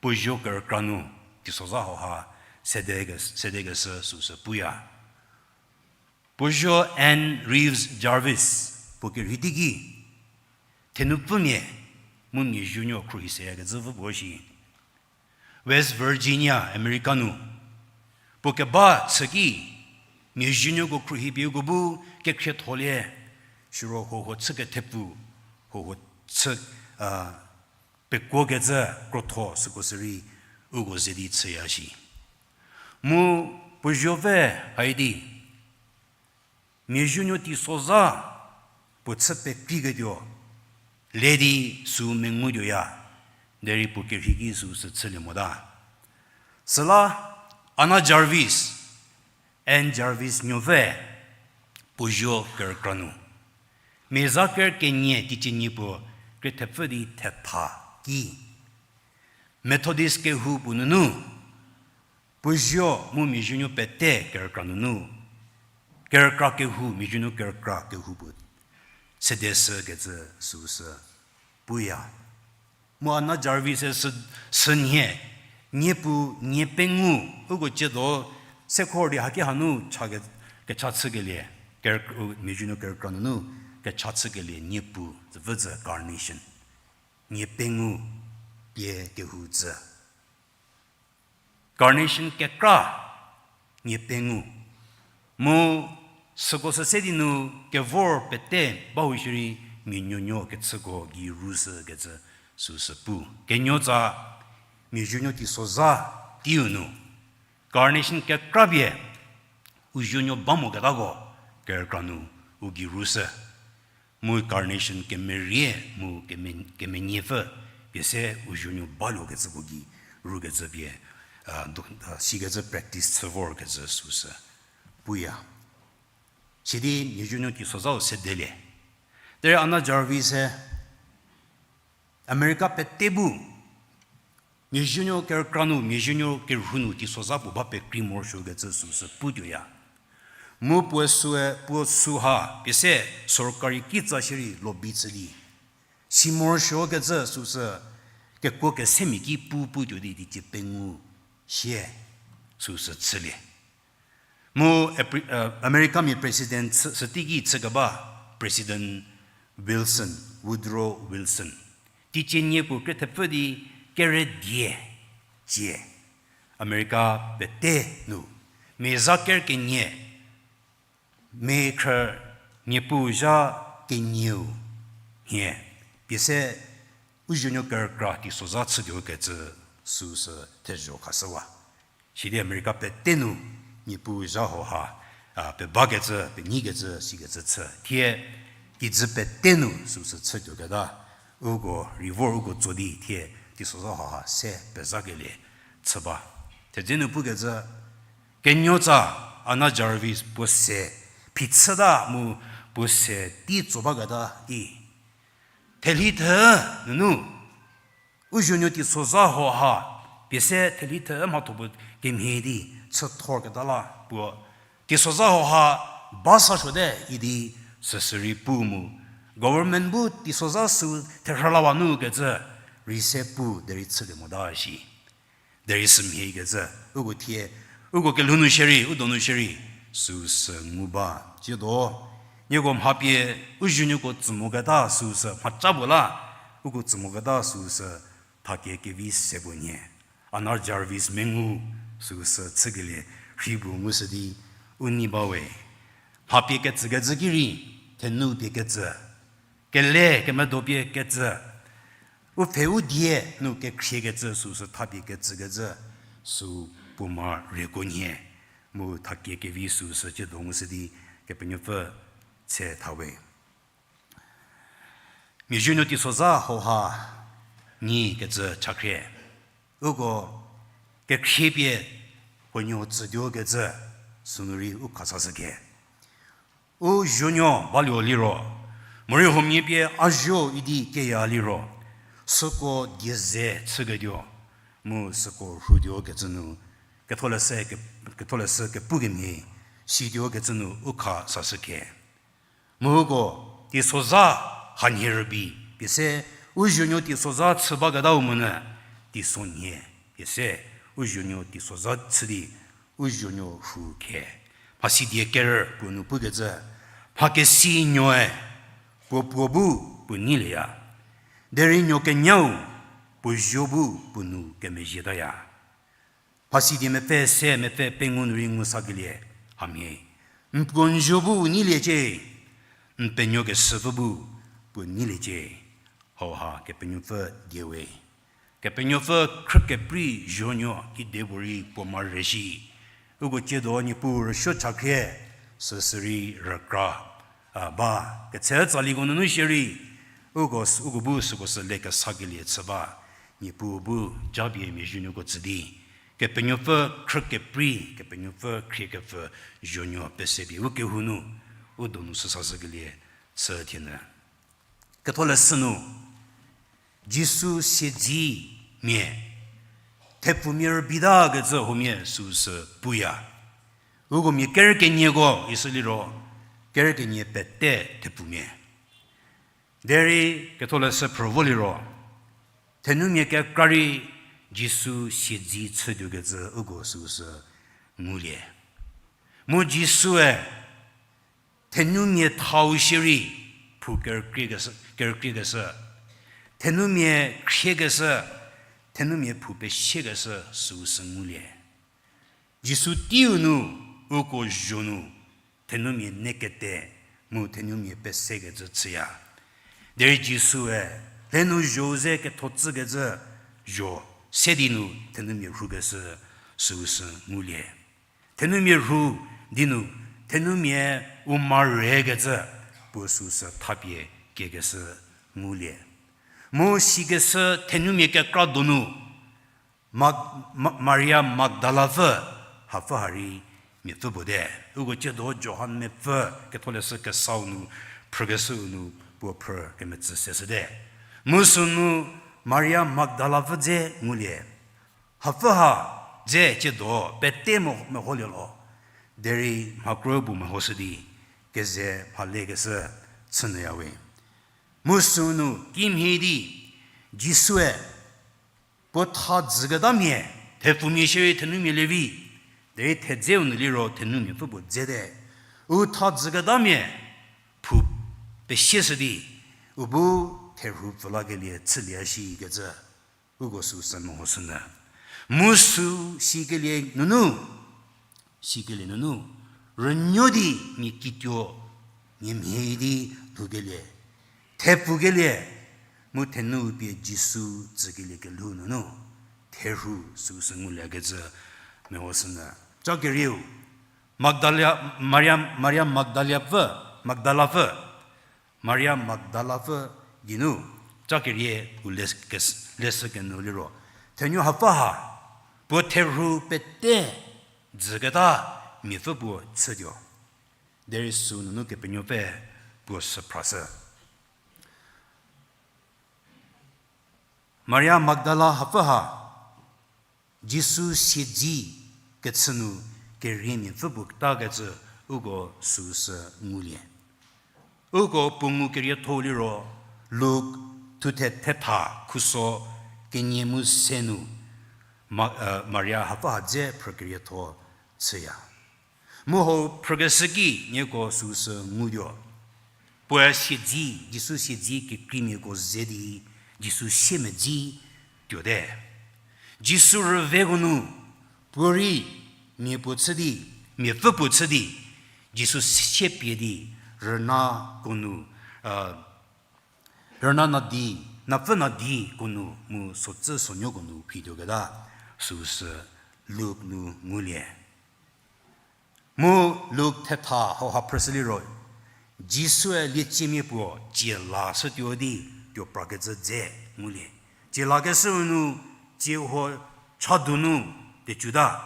puo zuo kerükra nu teisozha hauha sede ke-, sedekeshü süsü puya. Puo zuo Ann Reeves Jarvis puo kerhei teiki thenupfümia mu mia zuonuo khruohi seyakecü pfü puo shi. West Virginia, America nu puo keba chü ki mia zuonuoko khruohi pie uko bu kekhrietholie, siro huohuo chü kethepfu, huohuo chü, a, pekuokecü krotho süko sürei uko ze di chüya shi. Mu puo zuopfü hai di mia zuonuo teisozha puo chü pekriketuo le di süu mengutuoya, derei puo kerhei ki süu sü chülie mota. Süla Anna Jarvis, Ann Jarvis nuopfü puo zuo kerükra nu mia za ker kenie teicie nie puo krie thepfü di thetha ki Methodist kehou puo nunu puo zuo mu mia zuonuo pete kerükra nunu kerükra kehou, miazuonuo kerükra kehou puo sede shükecü süu sü puya. Mu Anna Jarvis-e sü, sünhie, niepu, nie pengou, uko ciedo, sekhor di haki hanu cha ke, kecha chükelie, ker-, u, miazuonuo kerükra nunu kecha chükelie niepu, züpfüzü carnation. Nie pengou, pie kehou tsü. Carnation kekra, nie pengou. Mu süko sü se di nu kevor pete bahou shierei mia nuonuo kechüko gei rushükecü süu sü pu. Kenuotsa miazuonuo teisozha teiu nu carnation kekra pie u zuonuo ba moketako kerükra nu u gei rushü. Mu carnation kemerie mu keme-, kemenyepfü pie se u zuonuo baluokecüko gei rukecü pie, a, do-, a, sikecü practice chü vorkecü süu sü puya. Sidi miazuonuo teisozhau sedelie. Derei Anna Jarvis-e America pete bu miazuonuo kerükra nu, miazuonuo kerhu nu teisozha puo ba pekrei morosuokecü süu sü putuoya. Mu puoe süe, puo süha pie se sorkari kitsa shierei lobby chü di si morosuokecü süu sü kekuo kesemia ki pu putuo di teicie pengou sie süu sü chülie. Mu Apre-, Americamia president chü, süteiki chükeba President Wilson, Woodrow Wilson, teicie nie puo krie thepfü di kere die cie America pete nu mia zha ker kenie, mia khrü, niepu zha kenieu nhie pie se u zuonuo kerükra teisozha chütuokecü süu sü thezho khashüwa. Sidi America pete nu niepu zha hauha, a, pebakecü, penyikecü, sikecü chü. Thie kijü pete nu süu sü chütuoketa, uko rei vor uko tso di thie teisozha hauha se pezhakelie chü ba. Thedze nu pukecü, kenuotsa Anna Jarvis puo se phichüta mu puo se tei tso baketa i thelhi thü nunu u zuonuo teisozha hauha pie se thelhi thü mhatho puo kemhie di chüthorketa la puo teisozha hauha ba sasuote idi süsü rei pu mu government bu teisozha süu therhülawa nu kecü rei se pu derei chülie mota shi. Derei sümhiekecü, uko thie, uko kelhou nu shierei, u donu shierei, süu sü ngu ba. Tsiedo, nieko mha pie, u zuonuoko tsü moketa süu sü mhaca puo la, uko tsü moketa süu sü thakie kevi se puo nhie. Anna Jarvis mengu süu sü chükelie rhei puo ngushü di u nei bawe. Mha pie ketsükecü ki rei, thenu pie ketsü, kele kemedo pie ketsü, u pfhe u die nu kekhriekecü süu sü thapie ketsükecü süu puo ma rieko nhie, mu thakie kevi süu sü tsiedo ngushü di Kepenuopfü tse thawe. Mia zuonuo teisozha hauha nyi kecü chakhrie. Uko kekhrie pie huonuo tsütuo kecü sünu rei u khasashüke. U zuonuo baluo liro, morei huomia pie a zuo idi keya liro, süko die ze chüketuo, mu süko rhutuo kecü nu, ketholeshü ke-, ketholeshü kepukemhie, situo kecü nu u khasashüke. Mu uko, teisozha hanhie rübei, pie se, u zuonuo teisozha chü baketau monyü, teisonhie, pie se, u zuonuo teisozha chü di, u zuonuo rhu khe. Mhasidie kerü puo nu pukecü, mhakesinuoe, puo puo bu puo neilieya. Derei nuo kenyau, puo zuo bu puo nu kemezhietaya. Mhasidie mepfü se mepfü pengou nu rei ngu sakelie, hamhie. N puo n zuo bu u neiliecie, n penuo keshüpfü bu puo neiliecie. Hauha Kepenuopfü diewe. Kepenuopfü khrükeprei zuonuo kedipuorei puo ma re shi. Uko tsiedo Niepuu rüsuo chakhrie, süsü rei rükra, a, ba, ketse tsaliko nunu shierei, uko s-, uko bu süko sü le kesakelie chü ba, Niepuu bu japie mia zuonuoko tsü di, Kepenuopfü khrükeprei, Kepenuopfü khriekepfü zuonuo pese pie u kehou nu, u donu süsashükelie chü thienyü. Ketholeshü nu, Jisu siedzemia, thepfumia rübeitakecü huomia süu sü puya. Uko mia kerü kenieko isü liro, kerü kenie pete thepfumia. Derei Ketholeshü phrü vo liro, thenumia kekra rei Jisu siedzi chütuokecü uko süusü ngulie. Mu Jisue thenumia thau shierei phou kerükriekeshü, kerükriekeshü, thenumia khriekeshü, thenumia phou pesiekeshü süusü ngulie. Jisu teiu nu, uko zho nu, thenumia nekete, mu thenumia pesekecü chüya. Derei Jisue, lhenu zho ze ketho tsükecü zho, se di nu thenumia rhukeshü süusü ngulie. Thenumia rhu di nu, thenumia u marhekecü puo süusü thapie kiekeshü ngulie. Mu sikeshü thenumia kekra donu, Mag-, Ma-, Maria Magdalapfü, hapfü ha rei miapfü puo te. Uko tsiedo Johan mepfü Ketholeshü kesau nu, phrükeshüu nu, puo phrü kemetsü seshüte. Mu sünu Maria Magdalapfü dze ngulie. Hapfü ha dze tsiedo pete mo-, meholie lo. Derei mhakro bu mehoshü di, keze mhalekeshü chünyüyawe. Mu sünu kimhie di, Jisue, puo tha dzüketamia, thepfumia shierei thenumia lievi, derei thedzeu nu liro thenumia pfü puo dzete. U tha dzüketamia, phou pesieshü di, u bu therhu pfü lakelie chülie shikecü, uko süusü mehoshünyü. Mu sü sikelie nunu, sikelie nunu, rünuo di mia kituo, mia mhie di lhoukelie, thepfukelie, mu thenu pie Jisu tsükelie kelhou nunu, therhu süusü nguliekecü mehoshünyü. Ca kerieu, Magdala, Maria, Maria Magdalapfü, Magdalapfü, Maria Magdalapfü geinu, ca kerie u le-, kes-, leshü kenu liro, thenuo hapfü ha, puo therhu pete dzüketa miapfü puo chütuo. Derei sü nunu Kepenuopfü puo süphrashü. Maria Magdala hapfü ha, Jisu siedzi kechü nu keriemia pfü puo ketakecü uko süusü ngulie. Uko puo ngu kerietho liro, Luk thuthe thetha khuso kenie mu se nu, Ma-, eh, Maria hapfü ha dze phrü kerietho chüya. Mu hau phrükeshü ki nieko süusü ngutuo. Puoe siedzi, Jisu siedzi kekreimiako ze di, Jisu siemedzi tuote. Jisu rüveko nu, puorei mia puo chü di, miapfü puo chü di, Jisu siepie di, rünako nu, a, rüna nadi, napfü nadiko nu mu socü sonuoko nu phituoketa, süusü Luk nu ngulie. Mu Luk thetha hauha phrüshü liro, Jisue lieciemia puo tsielashütuo di tuo prakecü dze ngulie. Tsielakeshüu nu, tsie huo chadu nu tecuta,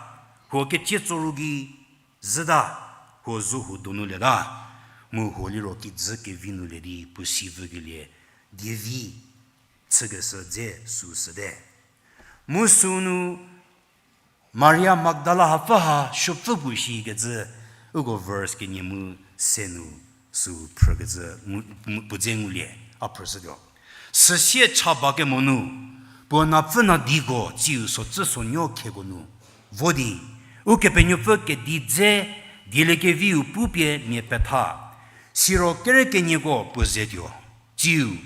huo ketsie tsoru gei zhüta, huo zuhu donu lieta, mu huo liro kijü kevi nu lie di puo si vükelie dievi chükeshü dze süsüte. Mu sünu Maria Magdala hapfü ha suopfü puo shikecü, uko verse kenie mu se nu sü phrükecü ngu-, mu-, puo dze ngulie, a phrüshütuo. Süsie cha bakemo nu, puo napfü nadiko tsiu socü sonuo khieko nu vo di, Ukepenuopfü kedi dze dieliekeviu pupie mia petha, siro kere kenieko puo zetuo, tsiu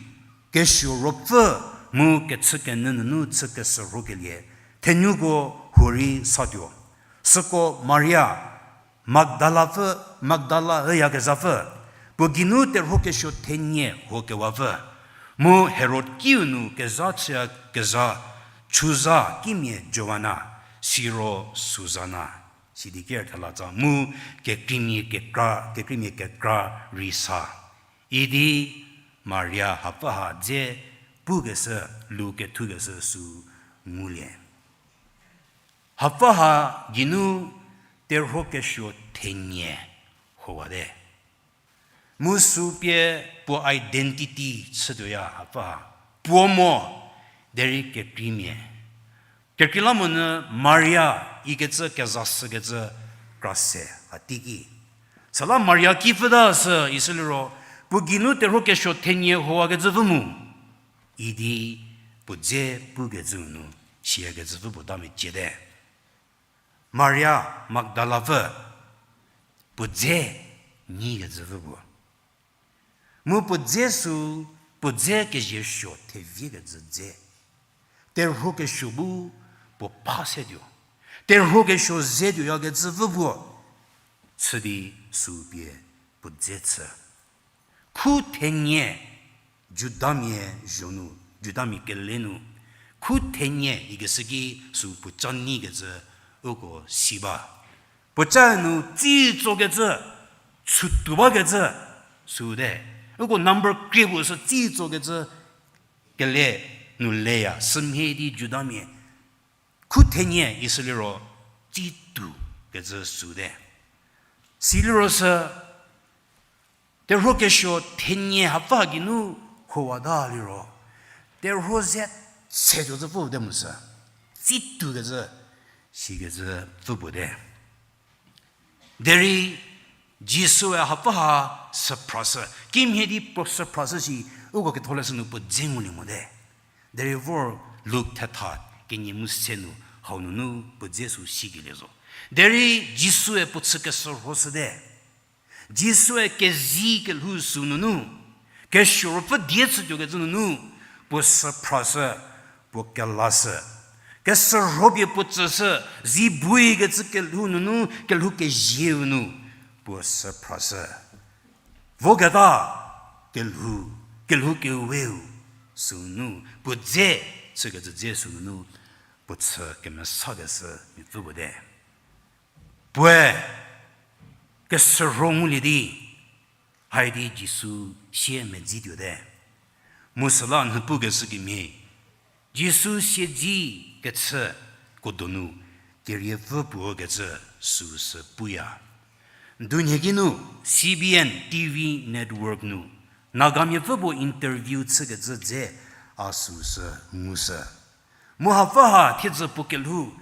kesuo ruopfü mu kechükenyü nunu chü keshürhokelie thenuko huorei satuo. Süko Maria, Magdalapfü, Magdala üyakezhapfü, puo geinu terhuo kesuo thenie huokewapfü, mu Herod kiu nu kezha chüyakezha chuzha kimia Joana, siro Susana, sidi ker thelatsa mu kekreimia kekra, kekreimia kekra rei sa. Idi Maria hapfü ha dze pukeshü, lu kethukeshü sü ngulie. Hapfü ha geinu terhuo kesuo thenie huowate. Mu sü pie puo identity chütuoya hapfü ha. Puo mo, derei kekreimia. Kekreilamonyü Maria ikecü kezashükecü krase a teiki. Süla Maria ki pfhüta sü isü liro, puo geinu terhuo kesuo thenie howakecü pfhü mu, idi puo dze pukecüu nu, siyakecü pfhü puo ta meciete. Maria Magdala pfü, puo dze nyikecü pfhü puo. Mu puo dze sü, puo dze keziesuo theviekecü dze. Terhuo kesuo bu puo pha setuo. Terhuo kesuo ze tuoyakecü pfhü puo. Chü di sü pie puo dze chü. Khu thenie Judamia zho nu, Judamia kele nu, khu thenie ikeshü ki sü puoca nyikecü uko si ba. Puoca nu tsitsokecü, chütuo bakecü, süte. Uko number krie puo sü tsitsokecü kele nu leya, sümhie di Judamia. Khu thenie isü liro, tsitu kecü süte. Si liro sü, terhuo kesuo thenie hapfü geinu howata liro, terhuo ze setuo zü pfhü puo te mu sü. Tsitu kecü, sikecü pfhü puo te. Derei Jisue hapfü ha süphrashü. Kimhie di puo süphrashü shi, uko ketholeshü nu puo dze ngulie mote. Derei vor Luk thetha kenie mu se nu hau nunu puo dze sü sikelie zo. Derei Jisue puo chü keshürhoshüte. Jisue kezei kelhou sü nunu, kesuo ruopfü die chütuokecü nunu, puo süphrashü, puo kelashü. Keshürho pie puo tsüshü, zi buikecü kelhou nunu, kelhou kezieu nu, puo süphrashü. Voketa kelhou, kelhou keweu sünu, puo dze, chükecü dze sünunu, puo chü kemesakeshü mipfü puo te. Puoe keshürho ngulie di, haidi Jisu sie medzituote. Mu süla nhüpukeshü kemhie, Jisu siedzi kechüko donu keriepfü puo kecü süsü puya. Dunhie ki nu C B N T V network nu Nagamiapfü puo interview chükecü dze a süsü ngushü. Mu hapfü ha thiedzü puo kelhou,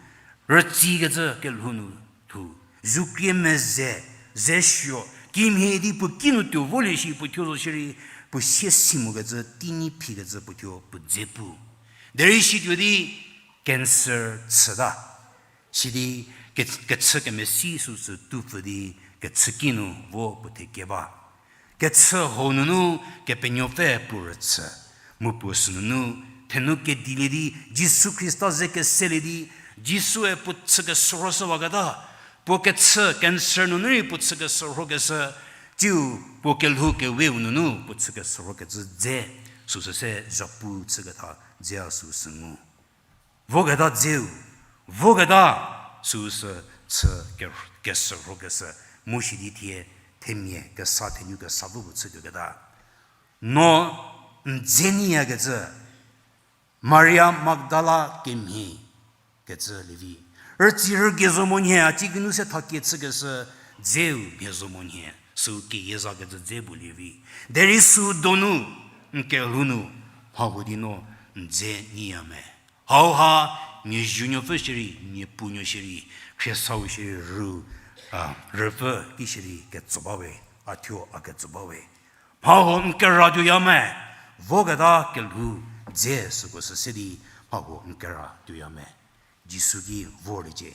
rütsikecü kelhou nu thu, zukrie meze, ze suo, kimhie di puo kinu tuo volie shi puo thuo zo shierei, puo sie si mokecü, teinyi phikecü puo thuo puo dze pu. Derei situo di cancer chüta. Sidi ke-, kechü kemesi süsü tupfü di kechü kinu vo puo thekie ba. Kechü hou nunu Kepenuopfü puo rüchü. Mu puo sünunu, thenu kedilie di, Jisu Khrista ze keselie di, Jisue puo chü keshürhoshüwaketa, puo kechü cancer nunu rei puo chü keshürhokeshü, tsiu puo kelhou keweu nunu puo chü keshürhokecü dze, süsü se zhapu chüketha dze a süsü ngu. Voketa dzeu, voketa süsü chü ke-, keshürhokeshü, mu sidi thie themia kesa thenyu kesa vo puo chütuoketa. No n dze nyiyakecü, Maria Magdala kemhie kecü lievi. Rütsi rügei zo monyü, a ci kinu se thakie chükeshü dzeu mhie zo monyü, süu keyie zakecü dze puo lievi. Derei süu donu, n kelhou nu, mhahuo di no n dze nyiya me. Hauha, nie zunuopfü shierei, nie puonuo shierei, khriesau shierei, rü, a, rüpfü ki shierei ketso bawe, a thuo a ketso bawe. Mhahuo n kera tuoya me, voketa kelhou dze süko sü se di, mhahuo n kera tuoya me. Jisu ki vorliecie.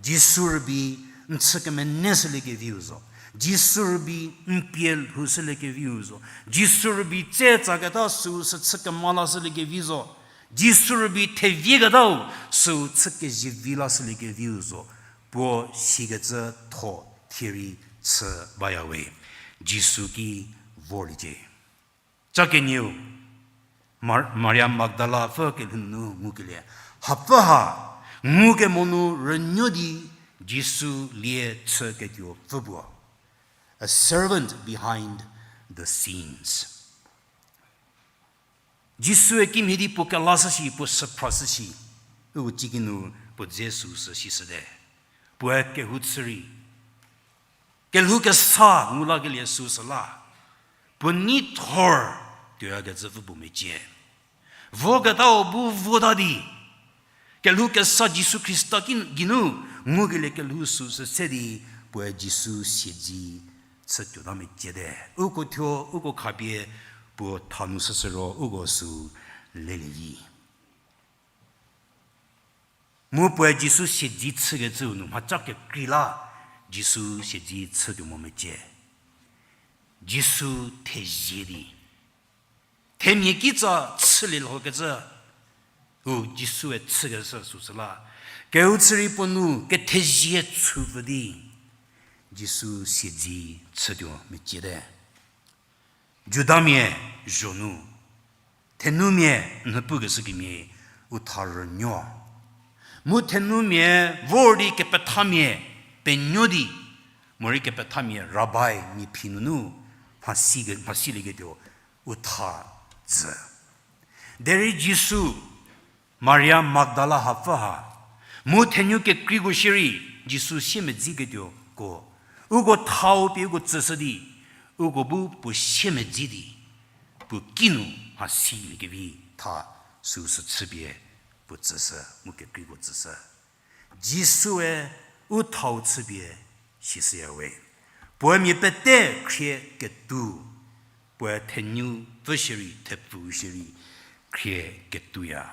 Jisu rübei n chü kemene shüliekeviu zo. Jisu rübei n pie lhou shüliekeviu zo. Jisu rübei tse tsaketa süu sü chü kemala shüliekevi zo. Jisu rübei thevieketau süu chü kezievi la shüliekeviu zo. Puo sikecü tho thierei chü bayawe. Jisu ki vorliecie. Ca kenieu, Mar-, Maria Magdala pfü kelhou nu ngukelie. Hapfü ha, ngukemo nu rünuo di Jisu lie chüketuo pfü puo. A servant behind the scenes. Jisue kimhie di puo kelashü shi, puo süphrashü shi. Uko cikinu puo dze süsü shishüte. Puoe kehou chü rei. Kelhou kesa ngu lakelie süsü la. Puo neithor tuoyakecü pfü puo mecie. Voketau bu vota di. Kelhou kesa Jisu Khrista ki geinu ngukelie kelhou süsü se di puoe Jisu siedzi chütuota meciete. Uko thuo, uko khapie puo tha nu süsü ro uko sü lelie vi. Mu puoe Jisu siedzi chükecüu nu mhaca kekrei la Jisu siedzi chütuo mo mecie. Jisu thezie di, themia kitsa chülie lhokecü, u Jisue chükeshü süsü la, kehou chü rei puo nu kethezie chüpfü di, Jisu siedzi chütuo meciete. Judamia zho nu, thenumia nhüpukeshü kemhie u tha rünuo. Mu thenumia vor di kepethamia penuo di, morei kepethamia rabai mia phi nunu mhasi, mhasilieketuo u tha zhü. Derei Jisu, Maria Magdala hapfü ha, mu thenuo kekreiko shierei Jisu siemedziketuoko, uko thau pie uko tsüshü di, uko bu puo siemedzi di, puo kinu mhasilie kevi tha süsü chüpie puo tsüshü, mu kekreiko tsüshü. Jisue u thau chüpie sishüya we. Puoe mia pete khrie ketu, puoe thenuopfü shierei, thepfu shierei khrie ketuya.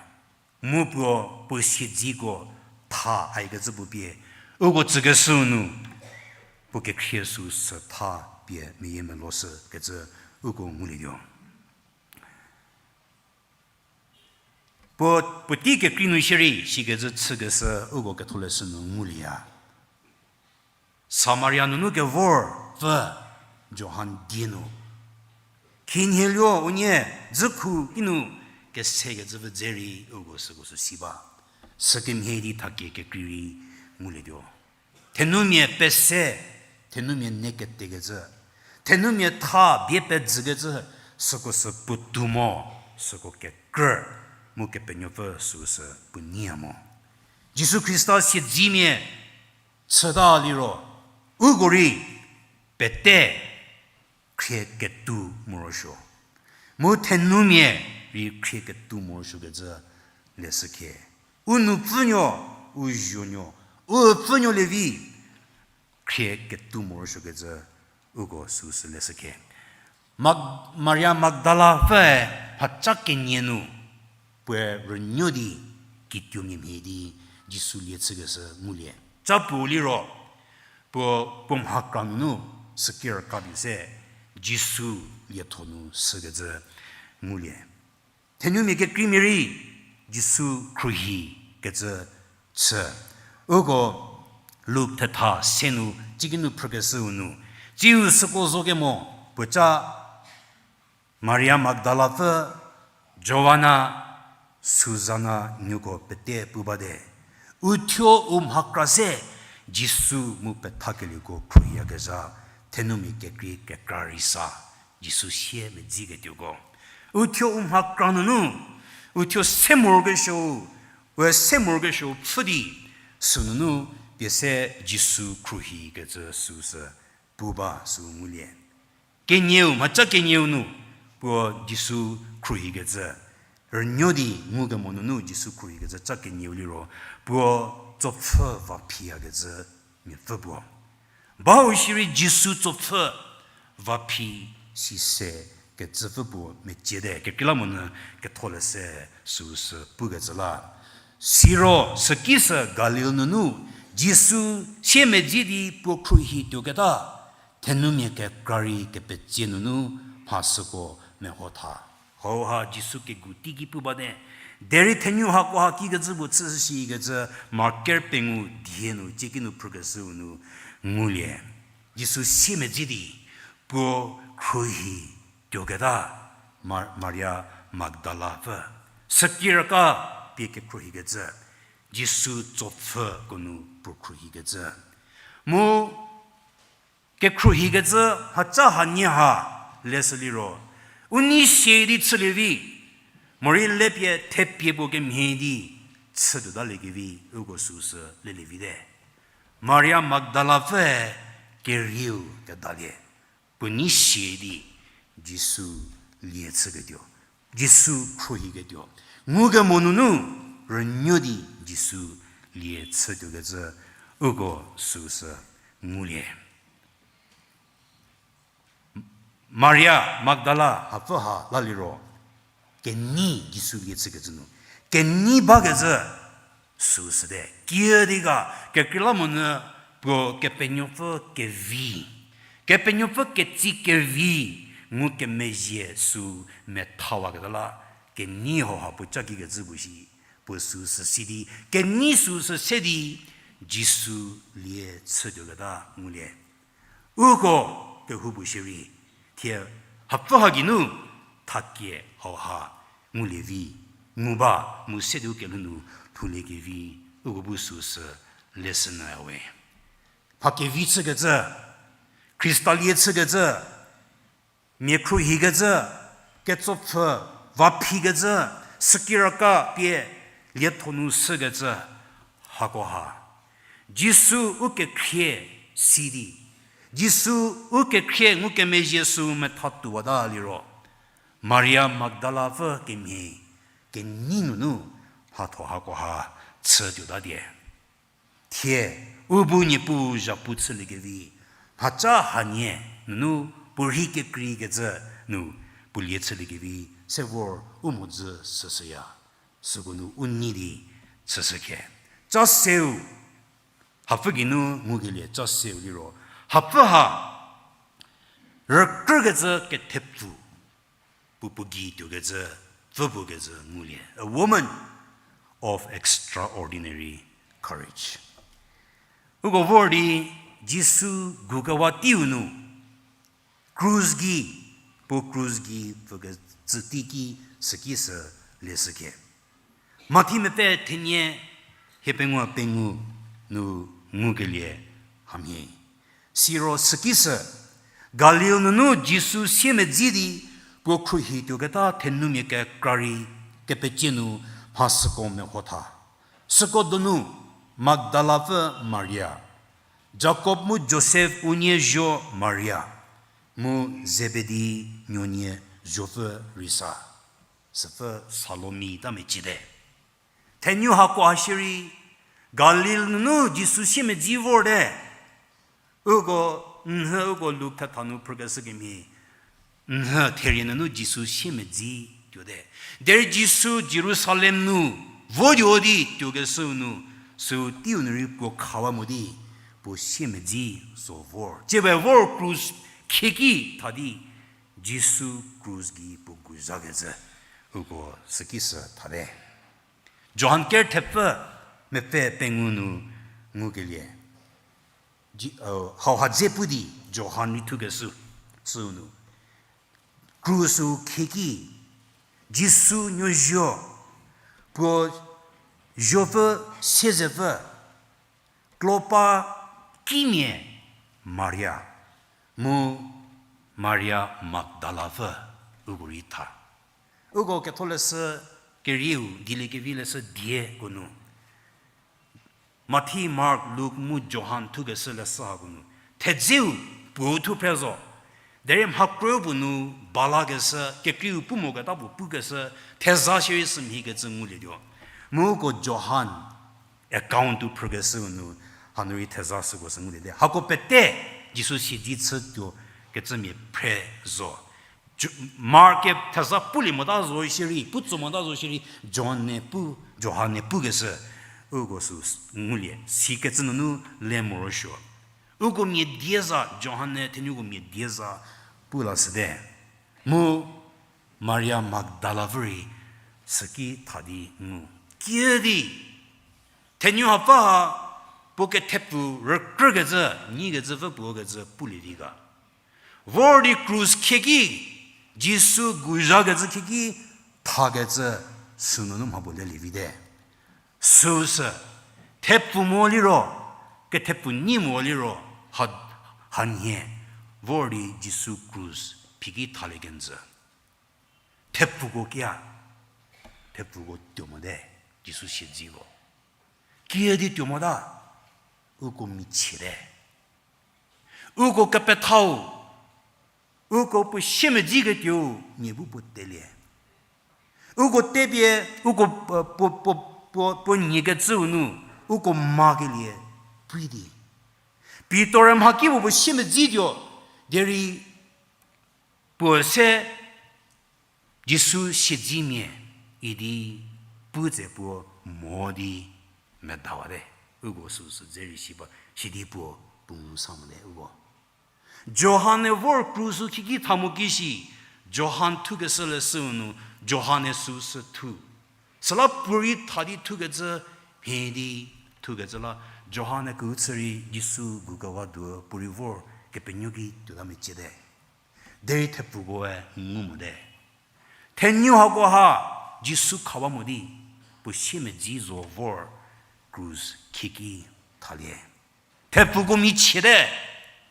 Mu puo, puo siedziko tha aikecü puo pie, uko tsükeshüu nu, puo kekhrie süsü tha pie meyie meloshükecü uko ngulietuo. Puo, puotei kekrei nu shierei sikecü chükeshü uko ketholeshü nu ngulieya. Samaria nunu kevorpfü Johan die nu, khinhieluo unie dzükhu kinu kesekecü vü dze rei uko süko sü si ba. Sükemhie di thakie kekrei rei ngulietuo. Thenumia pese, thenumia ne ketekecü, thenumia tha bie pezükecü, süko sü puotou mo, süko kekrü, mu Kepenuopfü süsü puo nyiya mo. Jisu Khrista siedzimia chüta liro, uko rei pete khrie ketu morosuo. Mu thenumia rei khrie ketu morosuokecü leshükhie. U nupfünuo, u zuonuo, u pfünuolie vi khrie ketu morosuokecü uko süsü leshükhie. Mag-, Maria Magdala pfüe mhaca kenie nu puoe rünuo di kituomia mhie di Jisu lie chükeshü ngulie. Ca puo liro, puo, puo mhakra nunu süki rükra pie se Jisu lietho nu sükecü ngulie. Thenumia kekreimia rei Jisu khruohikecü chü. Uko Luk thetha se nu, cikinu phrükeshüu nu, tsiu süko zo kemo, puoca Maria Magdala pfü, Joana, Susana nuoko pete pu bate. Uthuo u mhakra se Jisu mu pethakelieko khruohiyakezha, thenumia kekrei kekra rei sa, Jisu sie medziketuoko. Uthuo u mhakra nunu, uthuo se morokesuou, we se morokesuou pfhü di, sünunu pie se Jisu khruohikecü süsü pu ba sü ngulie. Kenieu, mhaca kenieu nu, puo Jisu khruohikecü, rünuo di ngukemo nunu Jisu khruohikecü ca kenieu liro, puo tsopfhü va phiyakecü miapfü puo. Bau shierei Jisu tsopfhü va phi sise kecüpfü puo meciete, kekreilamonyü ketholeshü süsü pukecü la. Siro, süki sü Galil nunu, Jisu siemedzi di puo khruohi tuoketa, thenumia kekra rei kepecie nunu mha süko meho tha. Hauha Jisu kegu teiki pu bate, derei thenu hakoha kikecü puo chüshü shikecü Mark ker pengou die nu, cikinu phrükeshüu nu ngulie. Jisu siemedzi di puo khruohi tuoketa, Mar-, Maria Magdala pfü. Süki raka pie kekhruohikecü, Jisu tsopfhüko nu puo khruohikecü. Mu kekhruohikecü mhaca hanie ha leshü liro, u nei sie di chülie vi, morei lepie thepie puo kemhie di chütuotaliekevi uko süsü lelie vite. Maria Magdala pfüe kerieu kedalie, puo nei sie di Jisu lie chüketuo, Jisu khruohiketuo, ngukemo nunu rünuo di Jisu lie chütuokecü uko süsü ngulie. Maria Magdala hapfü ha la liro, kenei Jisu lie chükecü nu, kenei bakecü süu süte. Kiüdi ga kekreilamonyü puo Kepenuopfü kevi, Kepenuopfü ketsi kevi, ngukemezhie süu methawaketa la, kenei hau ha puo ca kikecü puo shi, puo süu sü si di, kenei süu sü se di, Jisu lie chütuoketa ngulie. Uko kehoupuo shierei, thie hapfü ha geinu thakie hau ha ngulie vi, ngu ba mu se di u kelhou nu lhoulie kevi, uko bu süu sü lesson we. Mha kevi chükecü, Khrista lie chükecü, mia khruohikecü, ketsopfü, va phikecü, sükiraka pie lietho nu shükecü, hako ha Jisu u kekhrie si di, Jisu u kekhrie ngukemezhie süu methatuowata liro, Maria Magdala pfü kemhie kenei nunu mhatho hako ha chütuota die. Thie u bu Niepuu zhapu chüliekevi, mhaca hanie nunu puo rhei kekreikecü nu puo lie chüliekevi, se vor u mhodzü süshüya. Süko nu u nei di chüshükhe. Ca seu, hapfü geinu ngukelie ca seu liro, hapfü ha rükrükecü kethepfu puo puo gei tuokecü, pfü puo kecü ngulie. A woman of extraordinary courage. Uko vor di Jisu gukewa teiu nu, krus gei, puo krus gei pfükecü teiki süki sü leshükhe. Mathi mepfü thenie hie pengou pengou nu ngukelie hamhie. Siro süki sü, Galil nunu Jisu siemedzi di puo khruohi tuoketa thenumia kekra rei kepecie nu mhasüko meho tha. Süko donu Magdala pfü Maria, Jakob mu Josef unie zuo Maria, mu Zebedi nuonie zuopfü rei sa, süpfü Salomi ta meciete. Thenuo hako ha shierei, Galil nunu Jisu siemedzi vorte. Uko, nhü uko Luk thetha nu phrükeshü kemhie, nhü therie nunu Jisu siemedzi tuote. Derei Jisu Jerusalem nu votuo di tuokeshüu nu, süu teiu nu rei puo khawa mo di, puo siemedzi zo vor. Tsiewe vor krus khieki tha di, Jisu krus gei puo guzhakecü, uko süki sü thate. Johan ker thepfü mepfü pengou nu ngukelie. Ji-, hauha dze pu di Johan rei thukeshü, süu nu. Krus-u khieki, Jisu nuozuo, puo zuopfü siezepfü, klopa kimia Maria, mu Maria Magdalapfü uko rei tha. Uko ketholeshü kerieu dieliekevi leshü dieko nu, Mathi, Mark, Luk mu Johan thukeshü leshü hako nu, thedzeu puo thu phre zo. Derei mhakro puo nu balakeshü, kekreiu pu moketa puo pukeshü, theza shierei sümhikecü ngulietuo. Mu uko Johan account-u phrükeshüu nu, hanu rei theza süko sü nguliete. Hako pete Jisu siedzi chütuo kecümia phre zo. Mark-e theza pulie mota zo shierei, putso mota zo shierei, Johan-e pu, Johan-e pukeshü, uko sü ngulie, sikecü nunu le morosuo. Uko mia die za, Johan-e thenuko mia die za pu lashüte. Mu Maria Magdalapfü rei süki tha di ngu. Kiüdi, thenuo hapfü ha puo kethepfu rükrükecü, nyikecü pfü puo kecü pulie vi ga. Vor di krus khieki, Jisu guzhakecü khieki, thakecü sünunu mha puo lelie vite. Süu sü, thepfu mo liro, kethepfu nyi mo liro, ha, hanhie, vor di Jisu krus phieki thalie kenjü. Thepfuko kia, thepfuko tuo mote, Jisu siedziko. Kiüdi tuo mota, uko michiete. Uko kepethau, uko puo siemedzi ketuou, nie bu puo telie. Uko tepie, uko, puo, puo, puo, puo nyikecüu nu, uko makelie, pui di. Pitor-e mhakipuo puo siemedzituo, derei puo se Jisu siedzemia idi pu tse puo mo di medawate. Uko süsü dze rei si ba, sidi puo, puo ngu sa mote uko. Johan-e vor krus-u khieki tha mo ki shi, Johan thukeshü leshüu nu, Johan-e süsü thu. Süla puorei tha di thukecü, mhie di thukecü la, Johan-e kehouchü rei Jisu gukewa duo puorei vor kepenuo ki tuota meciete. Derei thepfukoe ngu mote. Thenuo hako ha Jisu khawa mo di, puo siemedzi zo vor krus khieki thalie. Thepfuko michiete,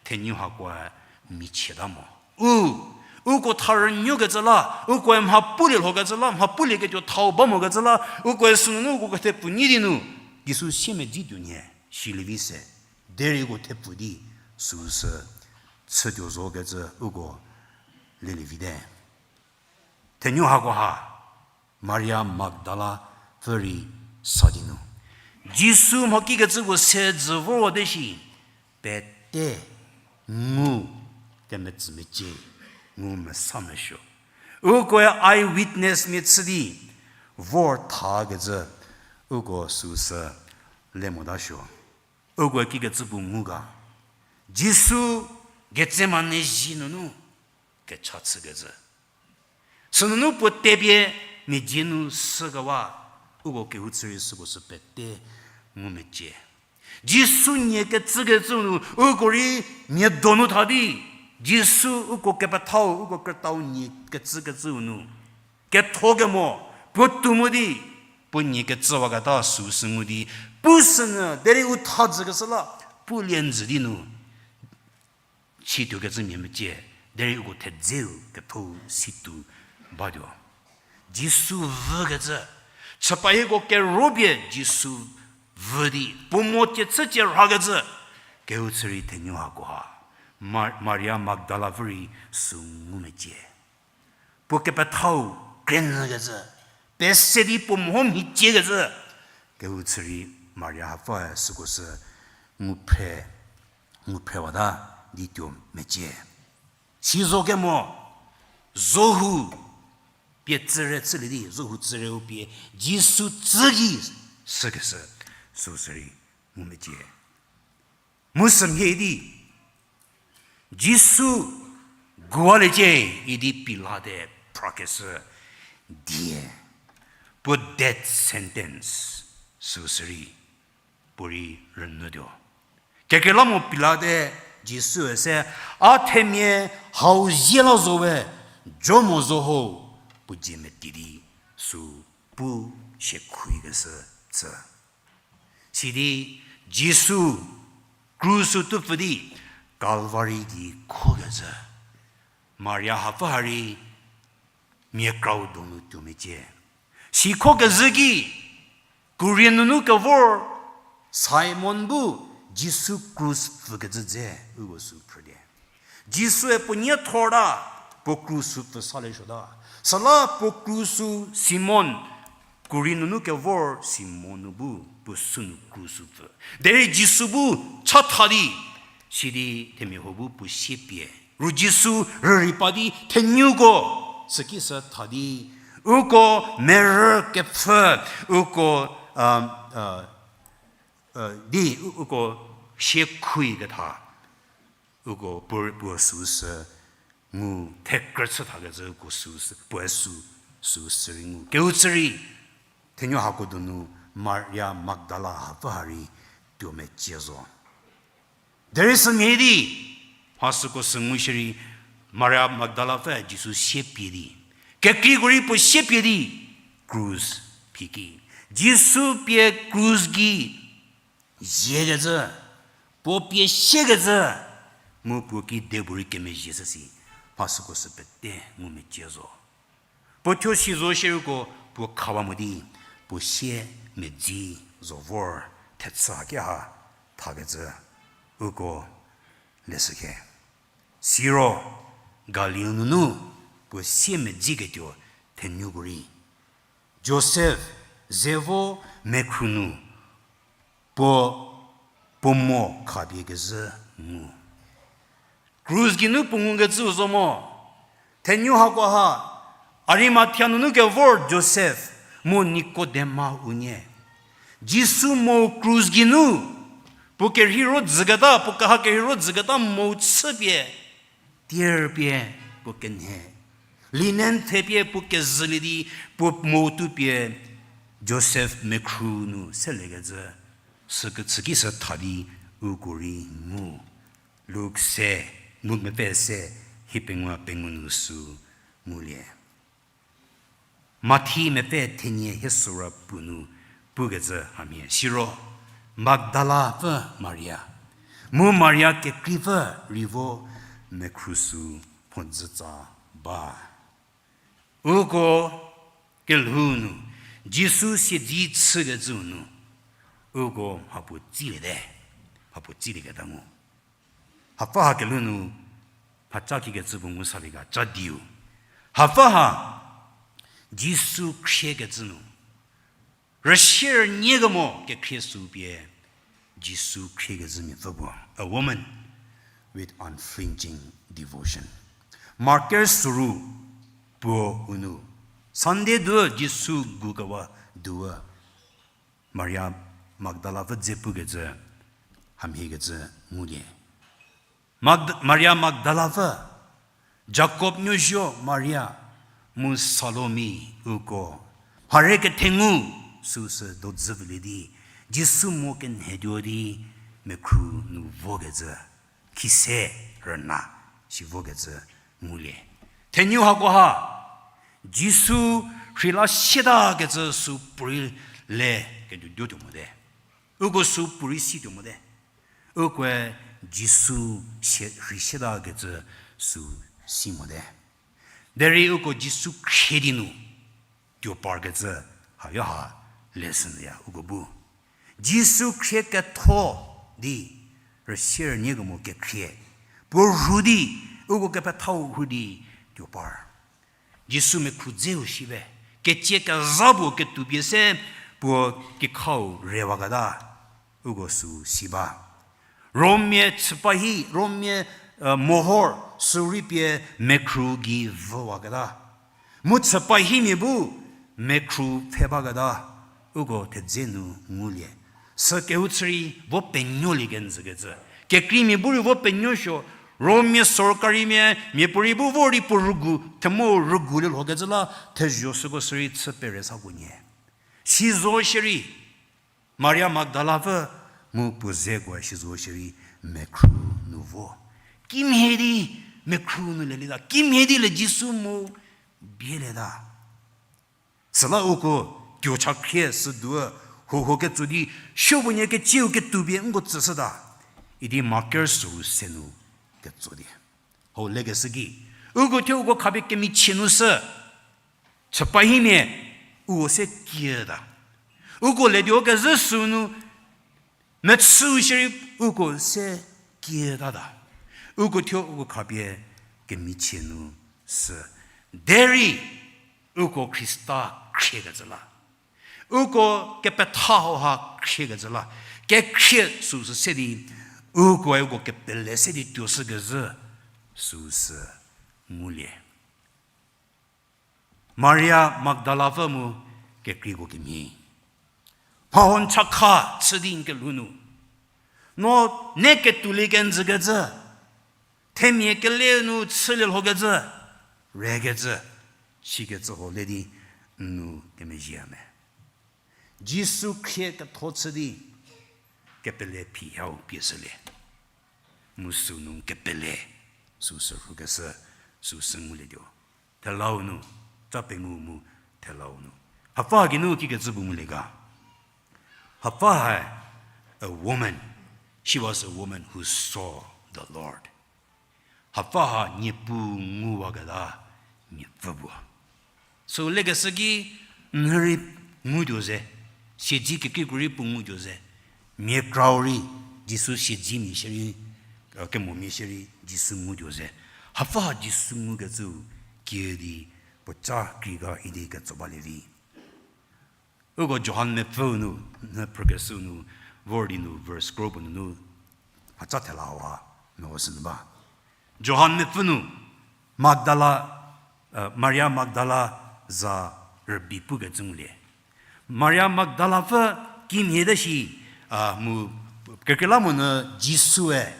thenuo hakoe michieta mo. U, uko tha rünuokecü la, ukoe mha pulie lhokecü la, mha pulieketuo thau ba mokecü la, ukoe sünunu uko kethepfu nyi di nu, Jisu siemedzituo nhie, silievi se, derei uko thepfu di, süsü, chütuo zokecü uko, lelievi te. Thenuo hako ha, Maria Magdala pfü rei sa di nu, Jisu mhakikecüko se dzü vorwate shi, pete ngu kemetsü mecie, ngu mesa mesuo. Ukoe eyewitness mia chü di vor thakecü, uko süsü le motasuo. Ukoe kikecü puo ngu ga. Jisu Getsemane zhie nunu kecha chükecü. Sünunu puo tepie mia dzie nu sükewa, uko kehouchü rei süko sü pete ngu mecie. Jisu nie kecükecüu nu, uko rei nie donu tha di, Jisu uko kepethau, uko krütau nie kecükecüu nu, ketho kemo, puo tuo mo di, puo nie kecüwaketa süsü ngu di, pu sünyü, derei u thadzükeshü la, pulie njü di nu, situokecü mia mecie, derei uko thedzeu kethou situo batuo. Jisu vükecü, chüpa hieko kerobie Jisu vü di, puo mo tie chücie rhakecü, kehouchü rei thenuo hako ha, Ma-, Maria Magdala pfü rei sü ngu mecie. Puo kepethau krenyükecü, pese di puo mho mhiciekecü, kehouchü rei Maria hapfüe süko sü ngu phre, ngu phrewata di tuo mecie. Sizo kemo, zohu pie tsüre chülie di, zohu tsüreu pie Jisu tsü gei sükeshü, süsü rei ngu mecie. Mu sümhie di, Jisu gualiecie idi Pilate phrakeshü die, puo death sentence süsü rei, puorei rünyütuo. Kekreilamonyü Pilate Jisue se, a themia hau zie la zo we, jo mo zo ho, puo dzie meti di, sü pu siekhoukeshü tsü. Sidi Jisu krus-u tupfü di Kalvari gei khokecü, Maria hapfü ha rei mia krau donu tuo mecie. Sikhokezhü ki, Kurie nunu kevor Simon bu Jisu krus pfükecü dze uko sü phrülie. Jisue puo nie thorta, puo krus-u pfü salie suota. Süla puo krus-u Simon, Kurie nunu kevor Simon-u bu puo sünu krus-u pfü. Derei Jisu bu chatha di, sidi themia huo bu puo sie pie. Ru Jisu rürei pa di thenuko, süki sü tha di, uko merü kepfhü, uko, di, u-, uko siekhouketha, uko puo, puo süsü ngu thekrü chü thakecü uko süsü, puoe sü, süsü rei ngu. Kehouchü rei, thenuo hako donu Maria Magdala hapfü ha rei tuo mecie zo. Derei sümhie di, mha süko sü ngu shierei, Maria Magdala pfü Jisu siepie di, kekreiko rei puo siepie di, krus phi ki. Jisu pie krus gei ziekecü, puo pie siekecü, mu puo kidepuorei kemezhie shü si, mha süko sü pete ngu mecie zo. Puo thuo si zo shierei uko puo khawa mo di, puo siemedzi zo vor thechü haki ha thakecü uko leshükhe. Siro Galil nunu puo siemedziketuo thenuko rei, Josef ze vo mekhru nu puo, puo mo khapie kezhü ngu. Krus geinu puo ngukecüu zo mo. Thenyu hakoha, Arimathia nunu kevor Josef mu Nikodema unie. Jisu mo krus geinu, puo kerheiro dzüketa, puo keha kerheiro dzüketa mo chüpie, tier pie puo kenhe. Linen thepie puo kezhülie di puo mo tupie Josef mekhru nu seliekecü, sükecü ki sü tha di uko rei ngu. Luk se, Luk mepfü se, hie pengou pengou nu sü ngulie. Mathi mepfü thenie hie süra puo nu pukecü hamhie. Siro, Magdalapfü Maria, mu Maria kekreipfü rei vo mekhru sü mhodzütsa ba. Uko kelhou nu, Jisu siedzi chükecüu nu, uko mhapuo tsiliete, mhapuo tsilieketa ngu. Hapfü ha kelhou nu, mhaca kikecü puo ngu salie ga ca diu. Hapfü ha, Jisu khriekecü nu, rüsie rünie kemo kekhrie sü pie, Jisu khriekecü miapfü puo. A woman with unflinching devotion. Marker süru puo u nu, Sunday du Jisu gukewa du, Maria Magdalapfü dze pukecü, hamhiekecü ngulie. Magd-, Maria Magdalapfü, Jakob nuozuo Maria, mu Salomi uko, mhare kethengu süsü dodzüpfülie di, Jisu mo kenhetuo di, mekhru nu vokecü, khise rüna si vokecü ngulie. Thenyu hakoha, Jisu rheila sietakecü sü puorei le ketuo tuo mote. Uko sü puorei si tuo mote. Ukoe Jisu sie, rhei sietakecü sü si mote. Derei uko Jisu khrie di nu tuo parkecü hayo ha lesson ya uko bu. Jisu khrie ketho di, rüsie rünie kemo kekhrie. Puo rhu di, uko kepethau rhu di tuo par. Jisu mekhru dzeu shi be, ketsie kezha puo ketuo pie se puo kekhau rewaketa, uko sü si ba. Rommia chüpahi, Rommia, mohor sürei pie mekhru gei vüwaketa. Mu chüpahimia bu mekhru pfhe baketa, uko thedze nu ngulie. Sü kehou chü rei vo penuolie kenjükecü. Kekreimia bu rei vo penuosuo, Rommia sorkarimia, miapuorei bu vor di puo rügu, themo rügulie lhokecü la, thezho süko sürei chü pere sa kuonie. Sizo shierei, Maria Magdalapfü mu puo zekoe sizo shierei mekhru nu vo. Kimhie di mekhru nu lelieta, kimhie di le Jisu mu bielieta. Süla uko tuo cha khrie südu, huho ketso di, supuonie ketsieu ketuo pie nko tsüshüta. Idi Mark süu se nu ketso di. Hau lekeshü ki, uko thuo uko khapie kemichie nu sü, chüpahimia, uko se kieta. Uko letuo kezhü sünu, mechüu shierei uko se kietata. Uko thuo uko khapie kemichie nu sü. Derei uko Khrista khriekecü la, uko kepetha hauha khriekecü la, kekhrie süsü se di, ukoe uko kepele se di tuoshükezhü süsü ngulie. Maria Magdalapfü mu kekreiko kemhie, mha hon chakha chü di n kelhou nu, no ne ketuolie kenjükecü, themia kele nu chülie lhokecü, rekecü, sikecü ho le di n nu kemezhie me. Jisu khrie ketho chü di kepele phi hau pie shülie. Mu sünu kepele süsü rhukeshü, süsü ngulietuo. Thelau nu, ca pengou mu thelau nu, hapfü geinu kikecü bu ngulie ga. Hapfü ha, a woman, she was a woman who saw the Lord. Hapfü ha Niepuu nguwaketa miapfü puo. Sü lekeshü ki, n rei ngutuo ze, siedzi kekreiko rei puo ngutuo ze, mia krau rei, Jisu siedzimia shierei, kemomia shierei Jisu ngutuo ze. Hapfü ha Jisu ngukecüu kiüdi puoca kri ga idi ketso balie vi. Uko Johan mepfüu nu, n phrükeshüu nu, vor di nu verse kro puo nunu Mhaca thela hawa meho sünu ba. Johan mepfü nu Magdala, Maria Magdala za rübei pukecü ngulie. Maria Magdala pfü kimhie te shi, mu kekreilamonyü Jisue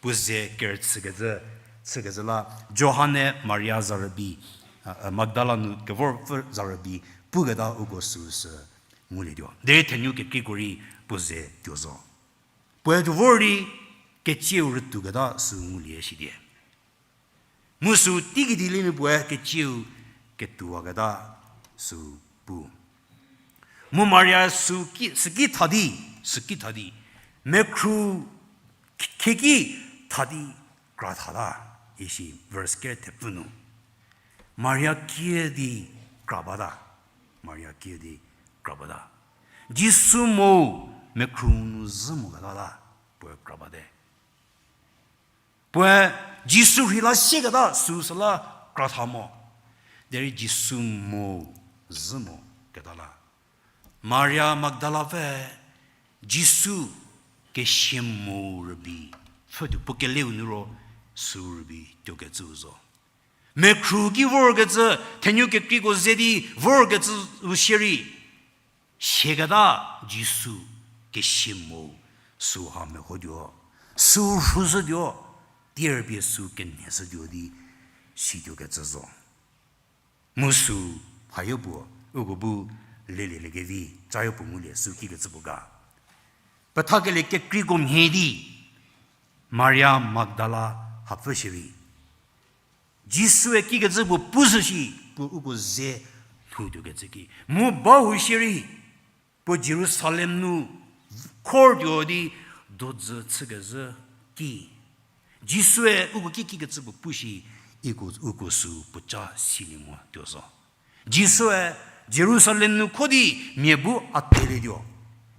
puo ze kerüchükecü, chükecü la, Johan-e Maria za rübei, Magdala nu kevorpfü za rübei puketa uko süu sü ngulietuo. Derei thenuo kekreiko rei puo ze tuo zo. Puoe tuo vor di kecieu rütouketa süu ngulie shidie. Mu süu teiki dieliemia puoe kecieu ketuowaketa süu pu. Mu Maria süki, süki tha di, süki tha di, mekhru khieki tha di kra thata, isi verse ker thepfü nu. Maria kiüdi kra bata. Maria kiüdi kra bata. Jisu mo mekhru nu zhü moketa la, puoe kra bate. Puoe Jisu rheila sieketa süu süla kra tha mo. Derei Jisu mo zhü moketa la. Maria Magdala pfü Jisu kesie mo rübei pfhütuo, puo keleu nu ro süu rübei tuokecüu zo. Mekhru ki vorkecü, thenuo kekreiko ze di vorkecüu shierei, sieketa Jisu kesie mo süu ha mehotuo, süu rhushütuo, tierpie süu kenheshütuo di situokecü zo. Mu süu hayo puo, uko bu leliekevi, cayo puo ngulie süu kikecü puo ga. Pethakelie kekreiko mhie di, Maria Magdala hapfü shierei, Jisue kikecü puo pushü shi, puo uko ze lhoutuokecü ki. Mu bahou shierei, puo Jerusalem nu khortuo di dojü chükezhü ki. Jisue uko ki kikecü puo pu shi, uko, uko süu puoca silie mo tuo zo. Jisue Jerusalem nu kho di mia bu a telietuo,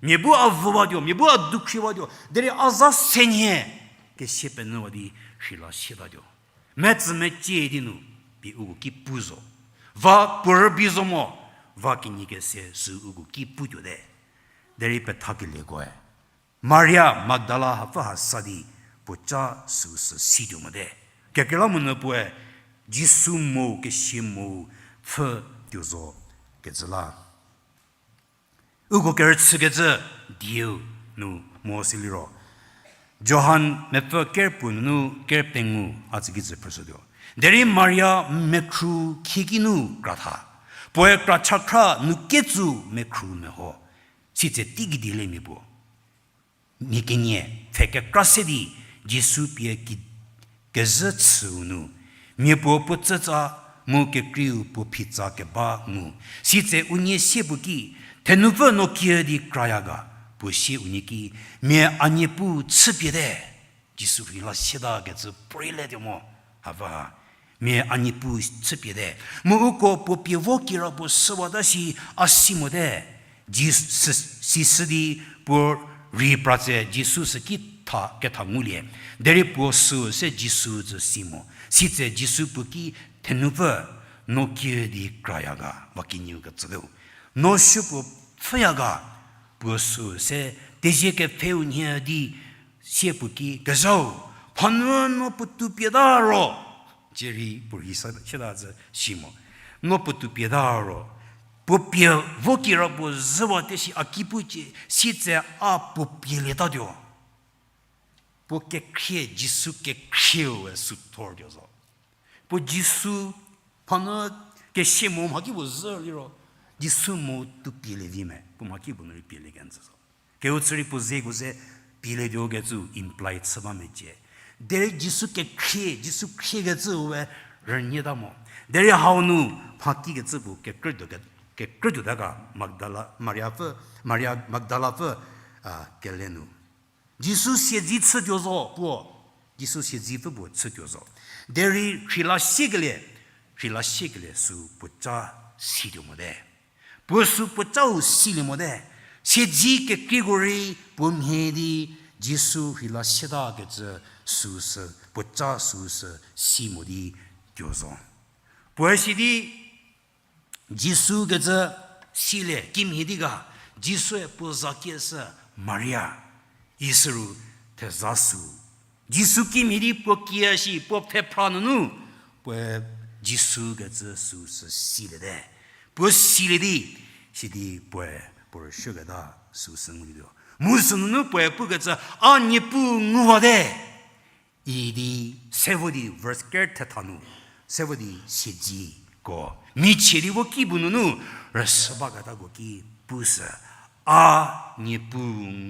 mia bu a vüwatuo, mia bu a dukhriwatuo, derei a za senhie kesie penyüwa di rheila sietatuo. Metsü mecie di nu, pie uko ki pu zo. Va puo rübei zo mo, va kinyi kese süu uko ki putuote. Derei pethakelieko-e Maria Magdala hapfü ha sa di puoca süu sü situo mote. Kekreilamonyü puoe Jisu mo kesie mo pfhütuo zo kecü la. Uko kerüchükecü dieu nu mo siliro, Johan mepfü ker puo nunu ker pengou a tsükicü phrüshütuo. Derei Maria mekhru khieki nu kra tha. Puoe krachakhra nu ketsü mekhru meho. Sitse teigei dieliemia puo, mia kenie pfhe kekra se di Jisu pie ki, kezhü chüu nu, mia puo puo tsütsa mu kekreiu puo phitsa keba ngu. Sitse unie sie puo ki, Thenupfü no kiü di kraya ga? Puo sie unie ki, Mia a Niepuu chüpiete. Jisu rheila sietakecü puorei letuo mo, hapfü ha. Mia a Niepuu chüpiete. Mu uko puo pie vo kira puo süwata shi a si mote. Jis-, si, sisü di puo rei pra tse Jisu süki tha, ketha ngulie. Derei puo süu se Jisu tsü si mo. Sitse Jisu puo ki, Thenupfü, no kiü di kraya ga? Va kinieu ketsüteu. No supuo pfhüya ga? Puo süu se tezie kepfheu nhie di sie puo ki, Kezhau, mhanuü no puotou pieta ro. Cierei puo rei sa, sieta tsü si mo. No puotou pieta ro. Puo pie vo kira puo zhüwate shi a ki pucie, sitse a puo pielietatuo. Puo kekhrie, Jisu kekhrieu-e süthortuo zo. Puo Jisu, mhanuü kesie mo mhakipuo zhü liro, Jisu mo tou pielievi me, puo mhakipuo nu rei pielie kenjü zo. Kehou chü rei puo zeko ze pielietuo kecü imply chü ba mecie. Derei Jisu kekhrie, Jisu khriekecüu we rünyieta mo. Derei hau nu mhakikecü puo kekrütuo ke-, kekrütuota ga Magdala, Mariapfü, Maria Magdalapfü, a, kele nu. Jisu siedzi chütuo zo puo. Jisu siedzipfü puo chütuo zo. Derei rheila siekelie, rheila siekelie süu puoca situo mote. Puo süu puocau silie mote. Siedzi kekreiko rei puo mhie di Jisu rheila sietakecü süu sü, puoca süu sü si mo di tuo zo. Puoe si di Jisu kecü silie kimhie di ga, Jisue puo za kieshü Maria, isüru theza sü. Jisu kimhie di puo kiya shi, puo pfhephra nunu, puoe Jisu kecü süsü siliete. Puo silie di, sidi puoe puo rüsuoketa süsü ngulietuo. Mu sünunu puoe pukecü, A Niepuu nguwate. Idi se vo di verse ker thetha nu, se vo di siedziko michie di vo ki bu nunu, rüsü baketako ki pushü, A Niepuu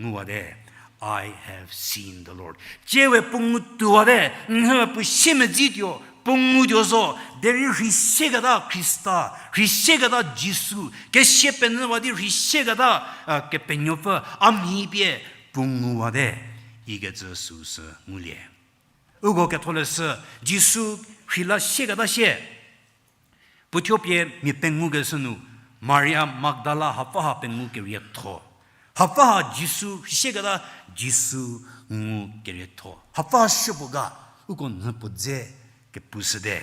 nguwate, I have seen the Lord. Tsiewe puo ngu tuowate, nhüwe puo siemedzituo, puo ngutuo zo, derei rheisieketa Khrista, rheisieketa Jisu, kesia penyüwa di rheisieketa, a, Kepenuopfü, a mhi pie puo nguwate, ikecü süsü ngulie. Uko ketholeshü, Jisu rheila sieketa sie. Puothuo pie mia pengou keshü nu, Maria Magdala hapfü ha pengou kerietho. Hapfü ha Jisu, rheisieketa Jisu ngu kerietho. Hapfü ha supuo ga, uko nhü puo dze kepushüte.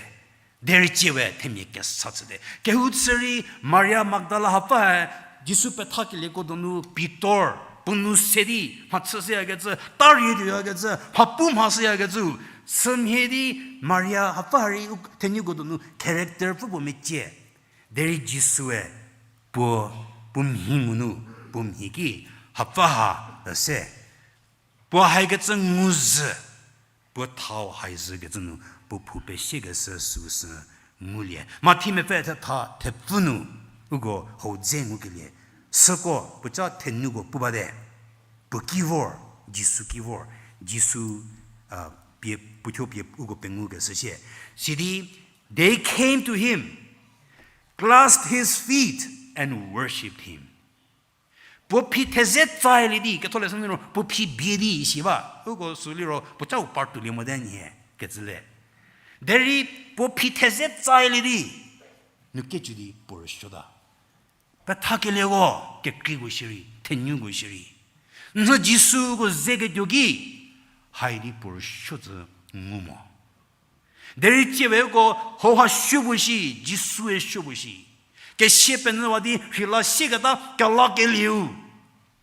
Derei tsiewe themia kesa chüte. Kehou chü rei Maria Magdala hapfü ha Jisu pethakelieko donu Pitor, puo nu se di, mhachüshüyakecü, tarietuoyakecü, mhapu mhashüyakecü, sümhie di Maria hapfü ha rei u-, thenuko donu character pfü puo mecie. Derei Jisue puo, puo mhi ngu nu, puo mhi ki hapfü ha, e, se. Puo haikecü ngu zhü, puo thau hai zhükecü nu, puo phou pesiekeshü süsü ngulie. Mathi mepfü thetha thepfü nu, uko hau dze ngukelie. Süko, puoca thenuko pu bate. Puo ki vor, Jisu ki vor, Jisu, a, pie, puothuo pie uko pengou keshü sie. Sidi, they came to him, clasped his feet and worshipped him. Puo phi theze tsailie di, ketholeshü nu ro, puo phi bie di isi ba. Uko sü liro, puocau partuolie mote nhie, kecü le. Derei puo phi theze tsailie di, nu kecü di puo rüsuota. Pethakelieko, kekreiko shierei, thenuko shierei. Nhü Jisuko zeketuo ki, hai di puo rüsuo tsü ngu mo. Derei tsiewe uko hauha supuo shi, Jisue supuo shi. Kesia penyüwa di rheila sieketa kelakelieu.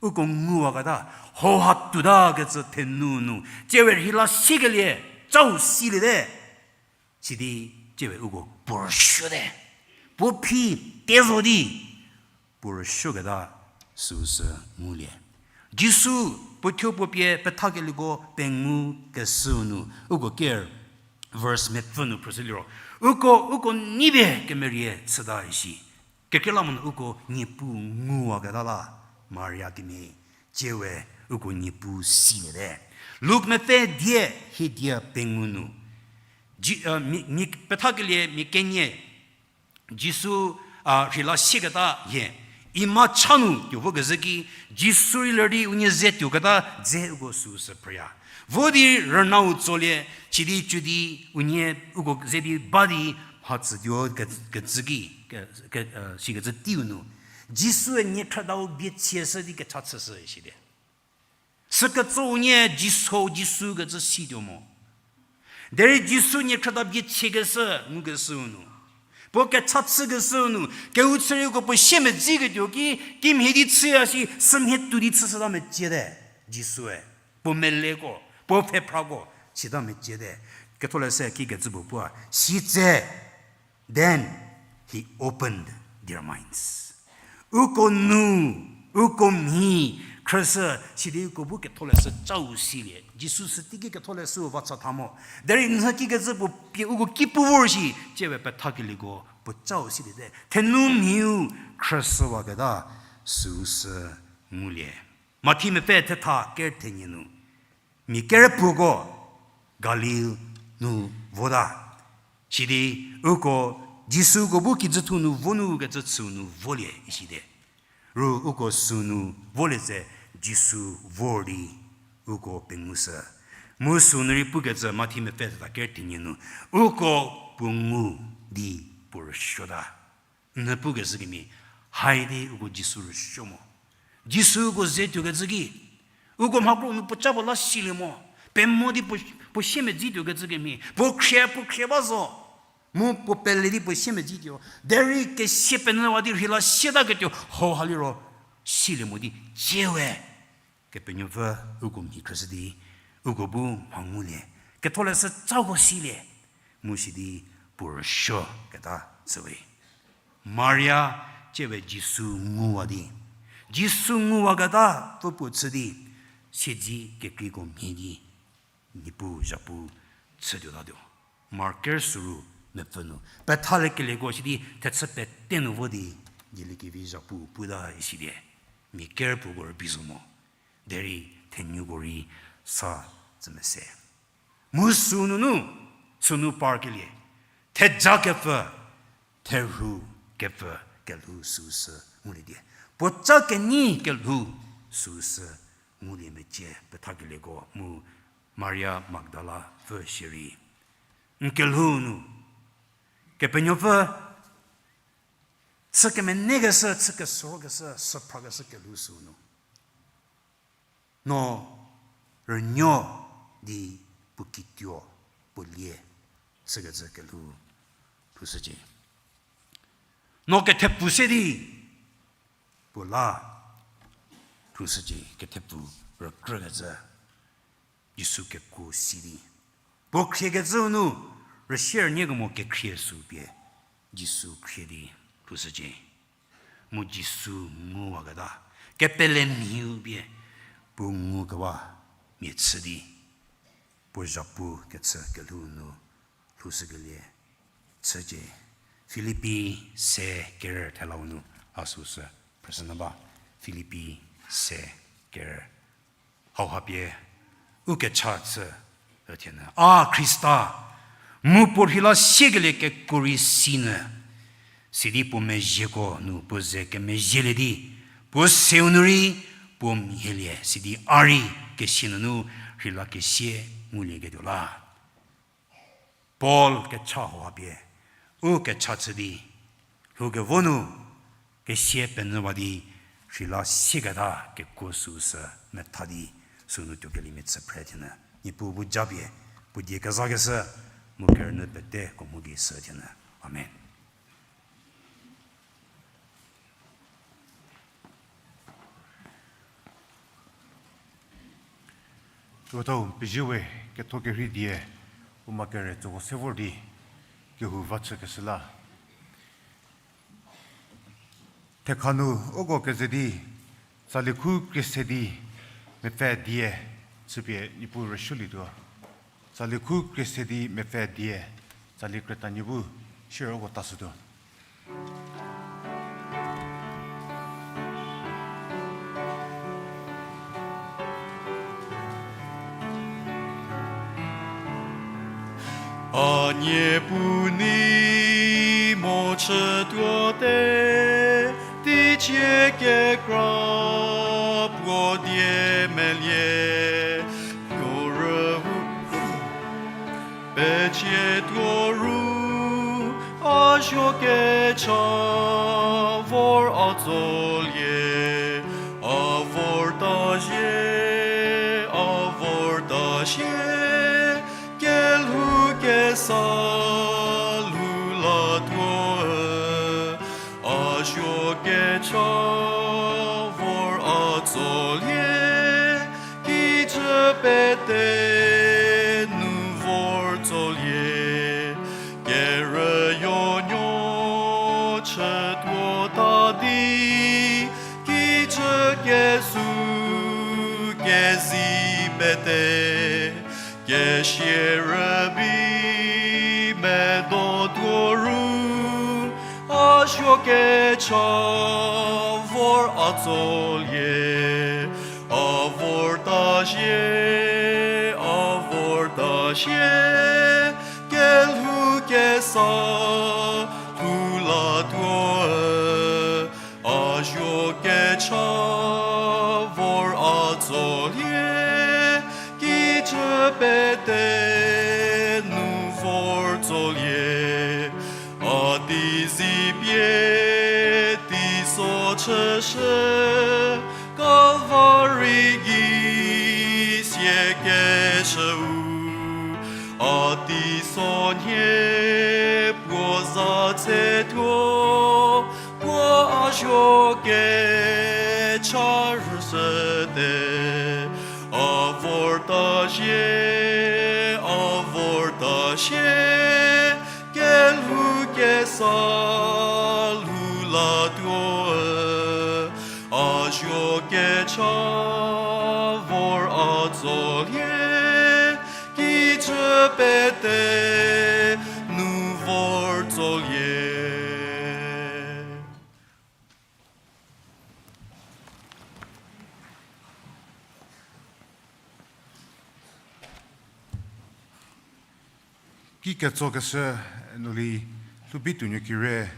Uko nguwaketa, hauha tuotakecü thenu nu. Tsiewe rheila siekelie, cau siliete. Sidi tsiewe uko puo rüsuote. Puo phi tezo di, puo rüsuoketa süsü ngulie. Jisu puothuo puo pie pethakelieko pengou keshü nu, uko ker verse mepfü nu phrüshü liro. Uko, uko neipie kemerie chüta isi. Kekreilamonyü uko Niepuu nguwaketa la, Maria kemhie, tsiewe uko Niepuu siliete. Luk mepfü die, hie die pengou nu. Ji-, a, mia, mia, pethakelie mia kenie, Jisu, a, rheila sieketa hie. Ima cha nu tuo vokezhü ki, Jisu rei ler di unie ze tuoketa dze uko süsü phrüya. Vo di rünau tsolie, chidi chü di unie uko ze di ba di mhatsütuo ke-, kecü ki, ke-, ke-, e, sikecü teiu nu. Jisue niekhrüdau bie chieshü di kecha chüshü site. Süketso unie Jisu, Jisu kecü situo mo. Derei Jisu niekhrüda bie chiekeshü, ngukeshüu nu. Puo kecha chükeshüu nu, kehou chürieko puo siemedziketuo ki, kimhie di chüya shi, sümhie tuo di chüshüta meciete, Jisue. Puo meleko, puo pfhephrako, sita meciete. Ketholeshü kikecü puo pua, sitse, then he opened their minds. Uko nu, uko mhi, khrüshü, sidi uko bu ketholeshü chau silie. Jisu süteiki ketholeshü va cha tha mo. Derei nhü kikecü puo pie uko ki pu vor shi, tsiewe pethakelieko puo chau siliete. Thenu mhiu khrüshüwaketa süsü ngulie. Mathi mepfü thetha ker thenie nu. Mia kerepuoko Galil nu vota. Sidi uko Jisuko bu kijüthu nu vo nu kecü chüu nu volie isite. Ru uko sünu volie tse Jisu vor di uko pengushü. Mu sünu rei pukecü Mathi mepfü thetha ker thenie nu. Uko puo ngu di puo rüsuota. N pukeshü kemhie, haidi uko Jisu rüsuo mo. Jisu uko ze tuokecü ki, uko mhakro nu puo ca puo la silie mo. Pemo di puo, puo siemedzi tuokecü kemhie, puo khrie, puo khrie ba zo. Mu puo pele di puo siemedzi tuo. Derei kesie penyüwa di rheila sietaketuo, hauha liro silie mo di tsiewe. Kepenuopfü uko mhi khrüshü di, Uko bu mha ngulie, ketholeshü cako silie, mu sidi puo rüsuo keta chüwe. Maria tiewe Jisu nguwa di, Jisu nguwaketa pfü puo chü di, siedzi kekreiko mhie di, Niepuu zhapu chütuotatuo. Mark ker süru mepfü nu pethalekelieko sidi thechü pete nu vo di, dieliekevi zhapu puta isilie. Mia ker puoko rübei zo mo. Derei thenuko rei sa tsü mese. Mu sünunu, sünu parkelie, theja kepfü, therhu kepfü kelhou süsü ngulietie. Puoca kenyi kelhou süsü ngulie mecie pethakelieko mu Maria Magdala pfü shierei. N kelhou nu, Kepenuopfü, chü kemenekeshü, chü kesorokeshü, süphrakeshü kelhou sünu. No rünuo di puo kituo, puo lie, chükecü kelhou lhoushücie. No kethepfu se di puo la lhoushücie, kethepfu rükrükecü. Jisu kekuo si di, puo khriekecüu nu rüsie rünie kemo kekhrie sü pie Jisu khrie di lhoushücie. Mu Jisu nguwaketa, kepelemhiu pie puo ngukewa mia chü di, puo zhapu kechü kelhou nu lhoushükelie chücie. Filipi se kerü thelau nu a süsü presü nyü ba. Filipi se kerü. Hauha pie u kecha chü, üthienyü, A Khrista, mu puo rheila siekelie kekuo rei sinyü, sidi puo mezhieko nu puo ze kemezhielie di, puo seu nu rei puo mhielie, sidi a rei kesia nunu rheilakesie ngulieketuo la. Paul kecha hauha pie u kecha chü di, lhoukevo nu kesia penyüwa di, rheila sieketa kekuo süsü metha di, sünu tuokeliemia chü phre thienyü. Niepuu bu japie, puo die kezakeshü, mu kerünyü peteko mu gei sü thienyü. Amen. Tuotau pezie we, ketho kerhei die, u ma kere tsüko se vor di, kehou va chükeshü la. Thekha nu uko keze di, tsali khu krie se di mepfü die, chüpie Niepuu rüsuolietuo. Tsali khu krie se di mepfü die, tsali krüta Niepuu, siro uko tashütuo. A Niepuu, nei mo chütuote, teicie kekra puo die melie, puo rühu pecietuo ru, a zuo kecha vor a tsolie, a vorta zie, a vorta zie, kelhou kesa lhou latuo, a zuo kecha vor a tsolie, kijü pete nu vor tsolie, kerüyonuo chütuo ta di, kijü kesu kezi pete, kesia rübei medo tuo ru, a zuo kecha vor a tsolie, a vorta zie, a vorta zie, kelhou kesa lhou latuo, a zuo kecha vor a tsolie, kijü pete nu vor tsolie, a teizie pie teiso chüshü, Kalvari gei siekeshüu, a teisonhie puo za tsetuo, puo a zuo kecha rüshüte, a vorta A zie, a vorta sie, kelhou kesa lhou latuo, a zuo kecha vor a tsolie, kijü pete nu vor tsolie. Ki ketsokeshü, eno li lhoubi tuonuo kire,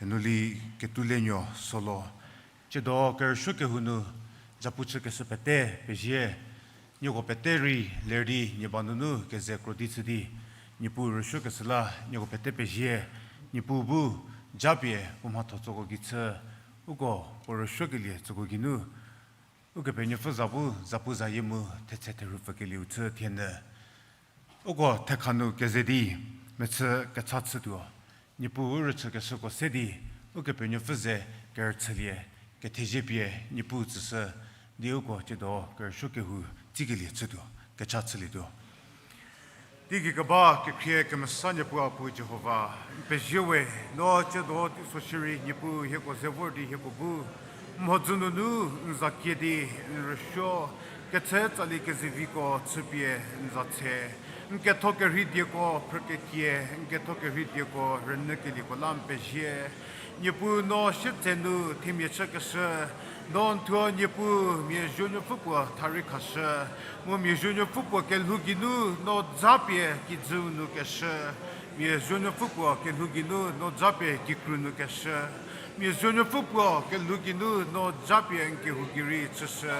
eno li ketulenuo solo. Tsiedo kerüsuo kehou nu, zapu chükeshü pete pezie, nieko pete rei ler di nie ba nunu keze kro di chü di, Niepuu rüsuokeshü la nieko pete pezie, Niepuu bu japie puo mhatho tsoko gei chü, uko puo rüsuokelie tsoko geinu, Ukepenuopfü za bu zapuzayie mu thetse therhupfükelieu chü thienyü. Uko thekha nu keze di mechü kecha chütuo. Niepuu u rüchükeshüko se di, Ukepenuopfü ze kerüchülie, kethezie pie Niepuu tsüshü di uko tsiedo kerüsuo kehou tsikelie chütuo, kecha chülietuo. Teigei keba kekhrie kemesa Niepuu a Pu Jihova, n pezie we, no tsiedo teiso shierei Niepuu hieko ze vor di hieko bu mhodzü nunu n za kie di n rüsuo, ketse tsali kezeviko chüpie n za tse, n ketho kerhei dieko phrükekie, n ketho kerhei dieko rünyükelieko la n pezie. Niepuu no sietsenu themia chükeshü, no n thuo Niepuu mia zuonuopfü puo tha rei khashü, mu mia zuonuopfü puo kelhou geinu no japie kijüu nu keshü, mia zuonuopfü puo kelhou geinu no japie kikru nu keshü, mia zuonuopfü puo kelhou geinu no japie n kehou gei rei chüshü.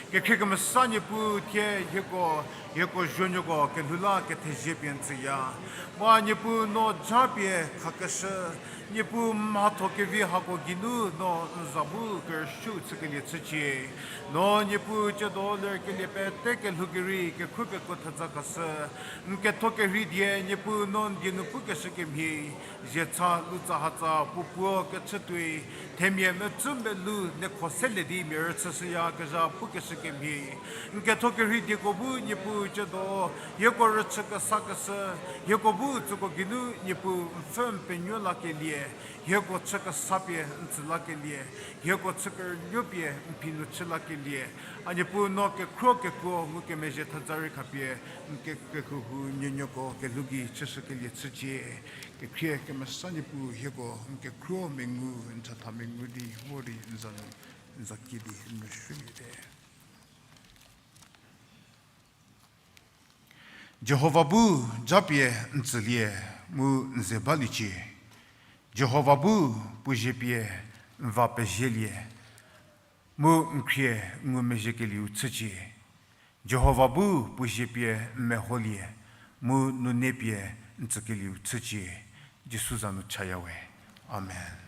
Kekhrie kemesa Niepuu thie hieko, hieko zuonuoko kelhou la kethezie pie n tsüya. Mu a Niepuu no japie khakeshü, Niepuu mhatho kevi hako geinu no n za bu kerüsuo chükelie chücie. No Niepuu tsiedo lerkelie pete kelhou gei rei kekhruo kekuo theza khashü, n ketho kerhei die Niepuu no n die nu pukeshü kemhie, ziecha lutsahatsa puo puo kechütuoi, themia mecü melu niekho selie di mia rüchüshüyakezha pukeshü kemhie, n ketho kerhei dieko bu Niepuu tsiedo hieko rüchü kesakeshü, hieko bu tsüko geinu Niepuu n pfü n penuo lakelie, hieko chü kesa pie n tsü lakelie, hieko chü kerünuo pie n phi nu chü lakelie, a Niepuu no kekhruo kekuo ngukemezhie theza rei khapie n ke- kehouhu nuonuoko kelhou gei chüshükelie chücie. Kekhrie kemesa Niepuu hieko n kekhruo mengu, n chatha mengu di vor di n za nu, n za kie di n rüsuoliete. Jihova bu japie n tsülie mu n ze baliecie. Jihova bu puo zie pie n va pezielie mu n khrie ngumezhiekelieu chücie. Jihova bu puo zie pie n meholie mu nune pie n tsükelieu chücie. Jisu za nu chaya we. Amen.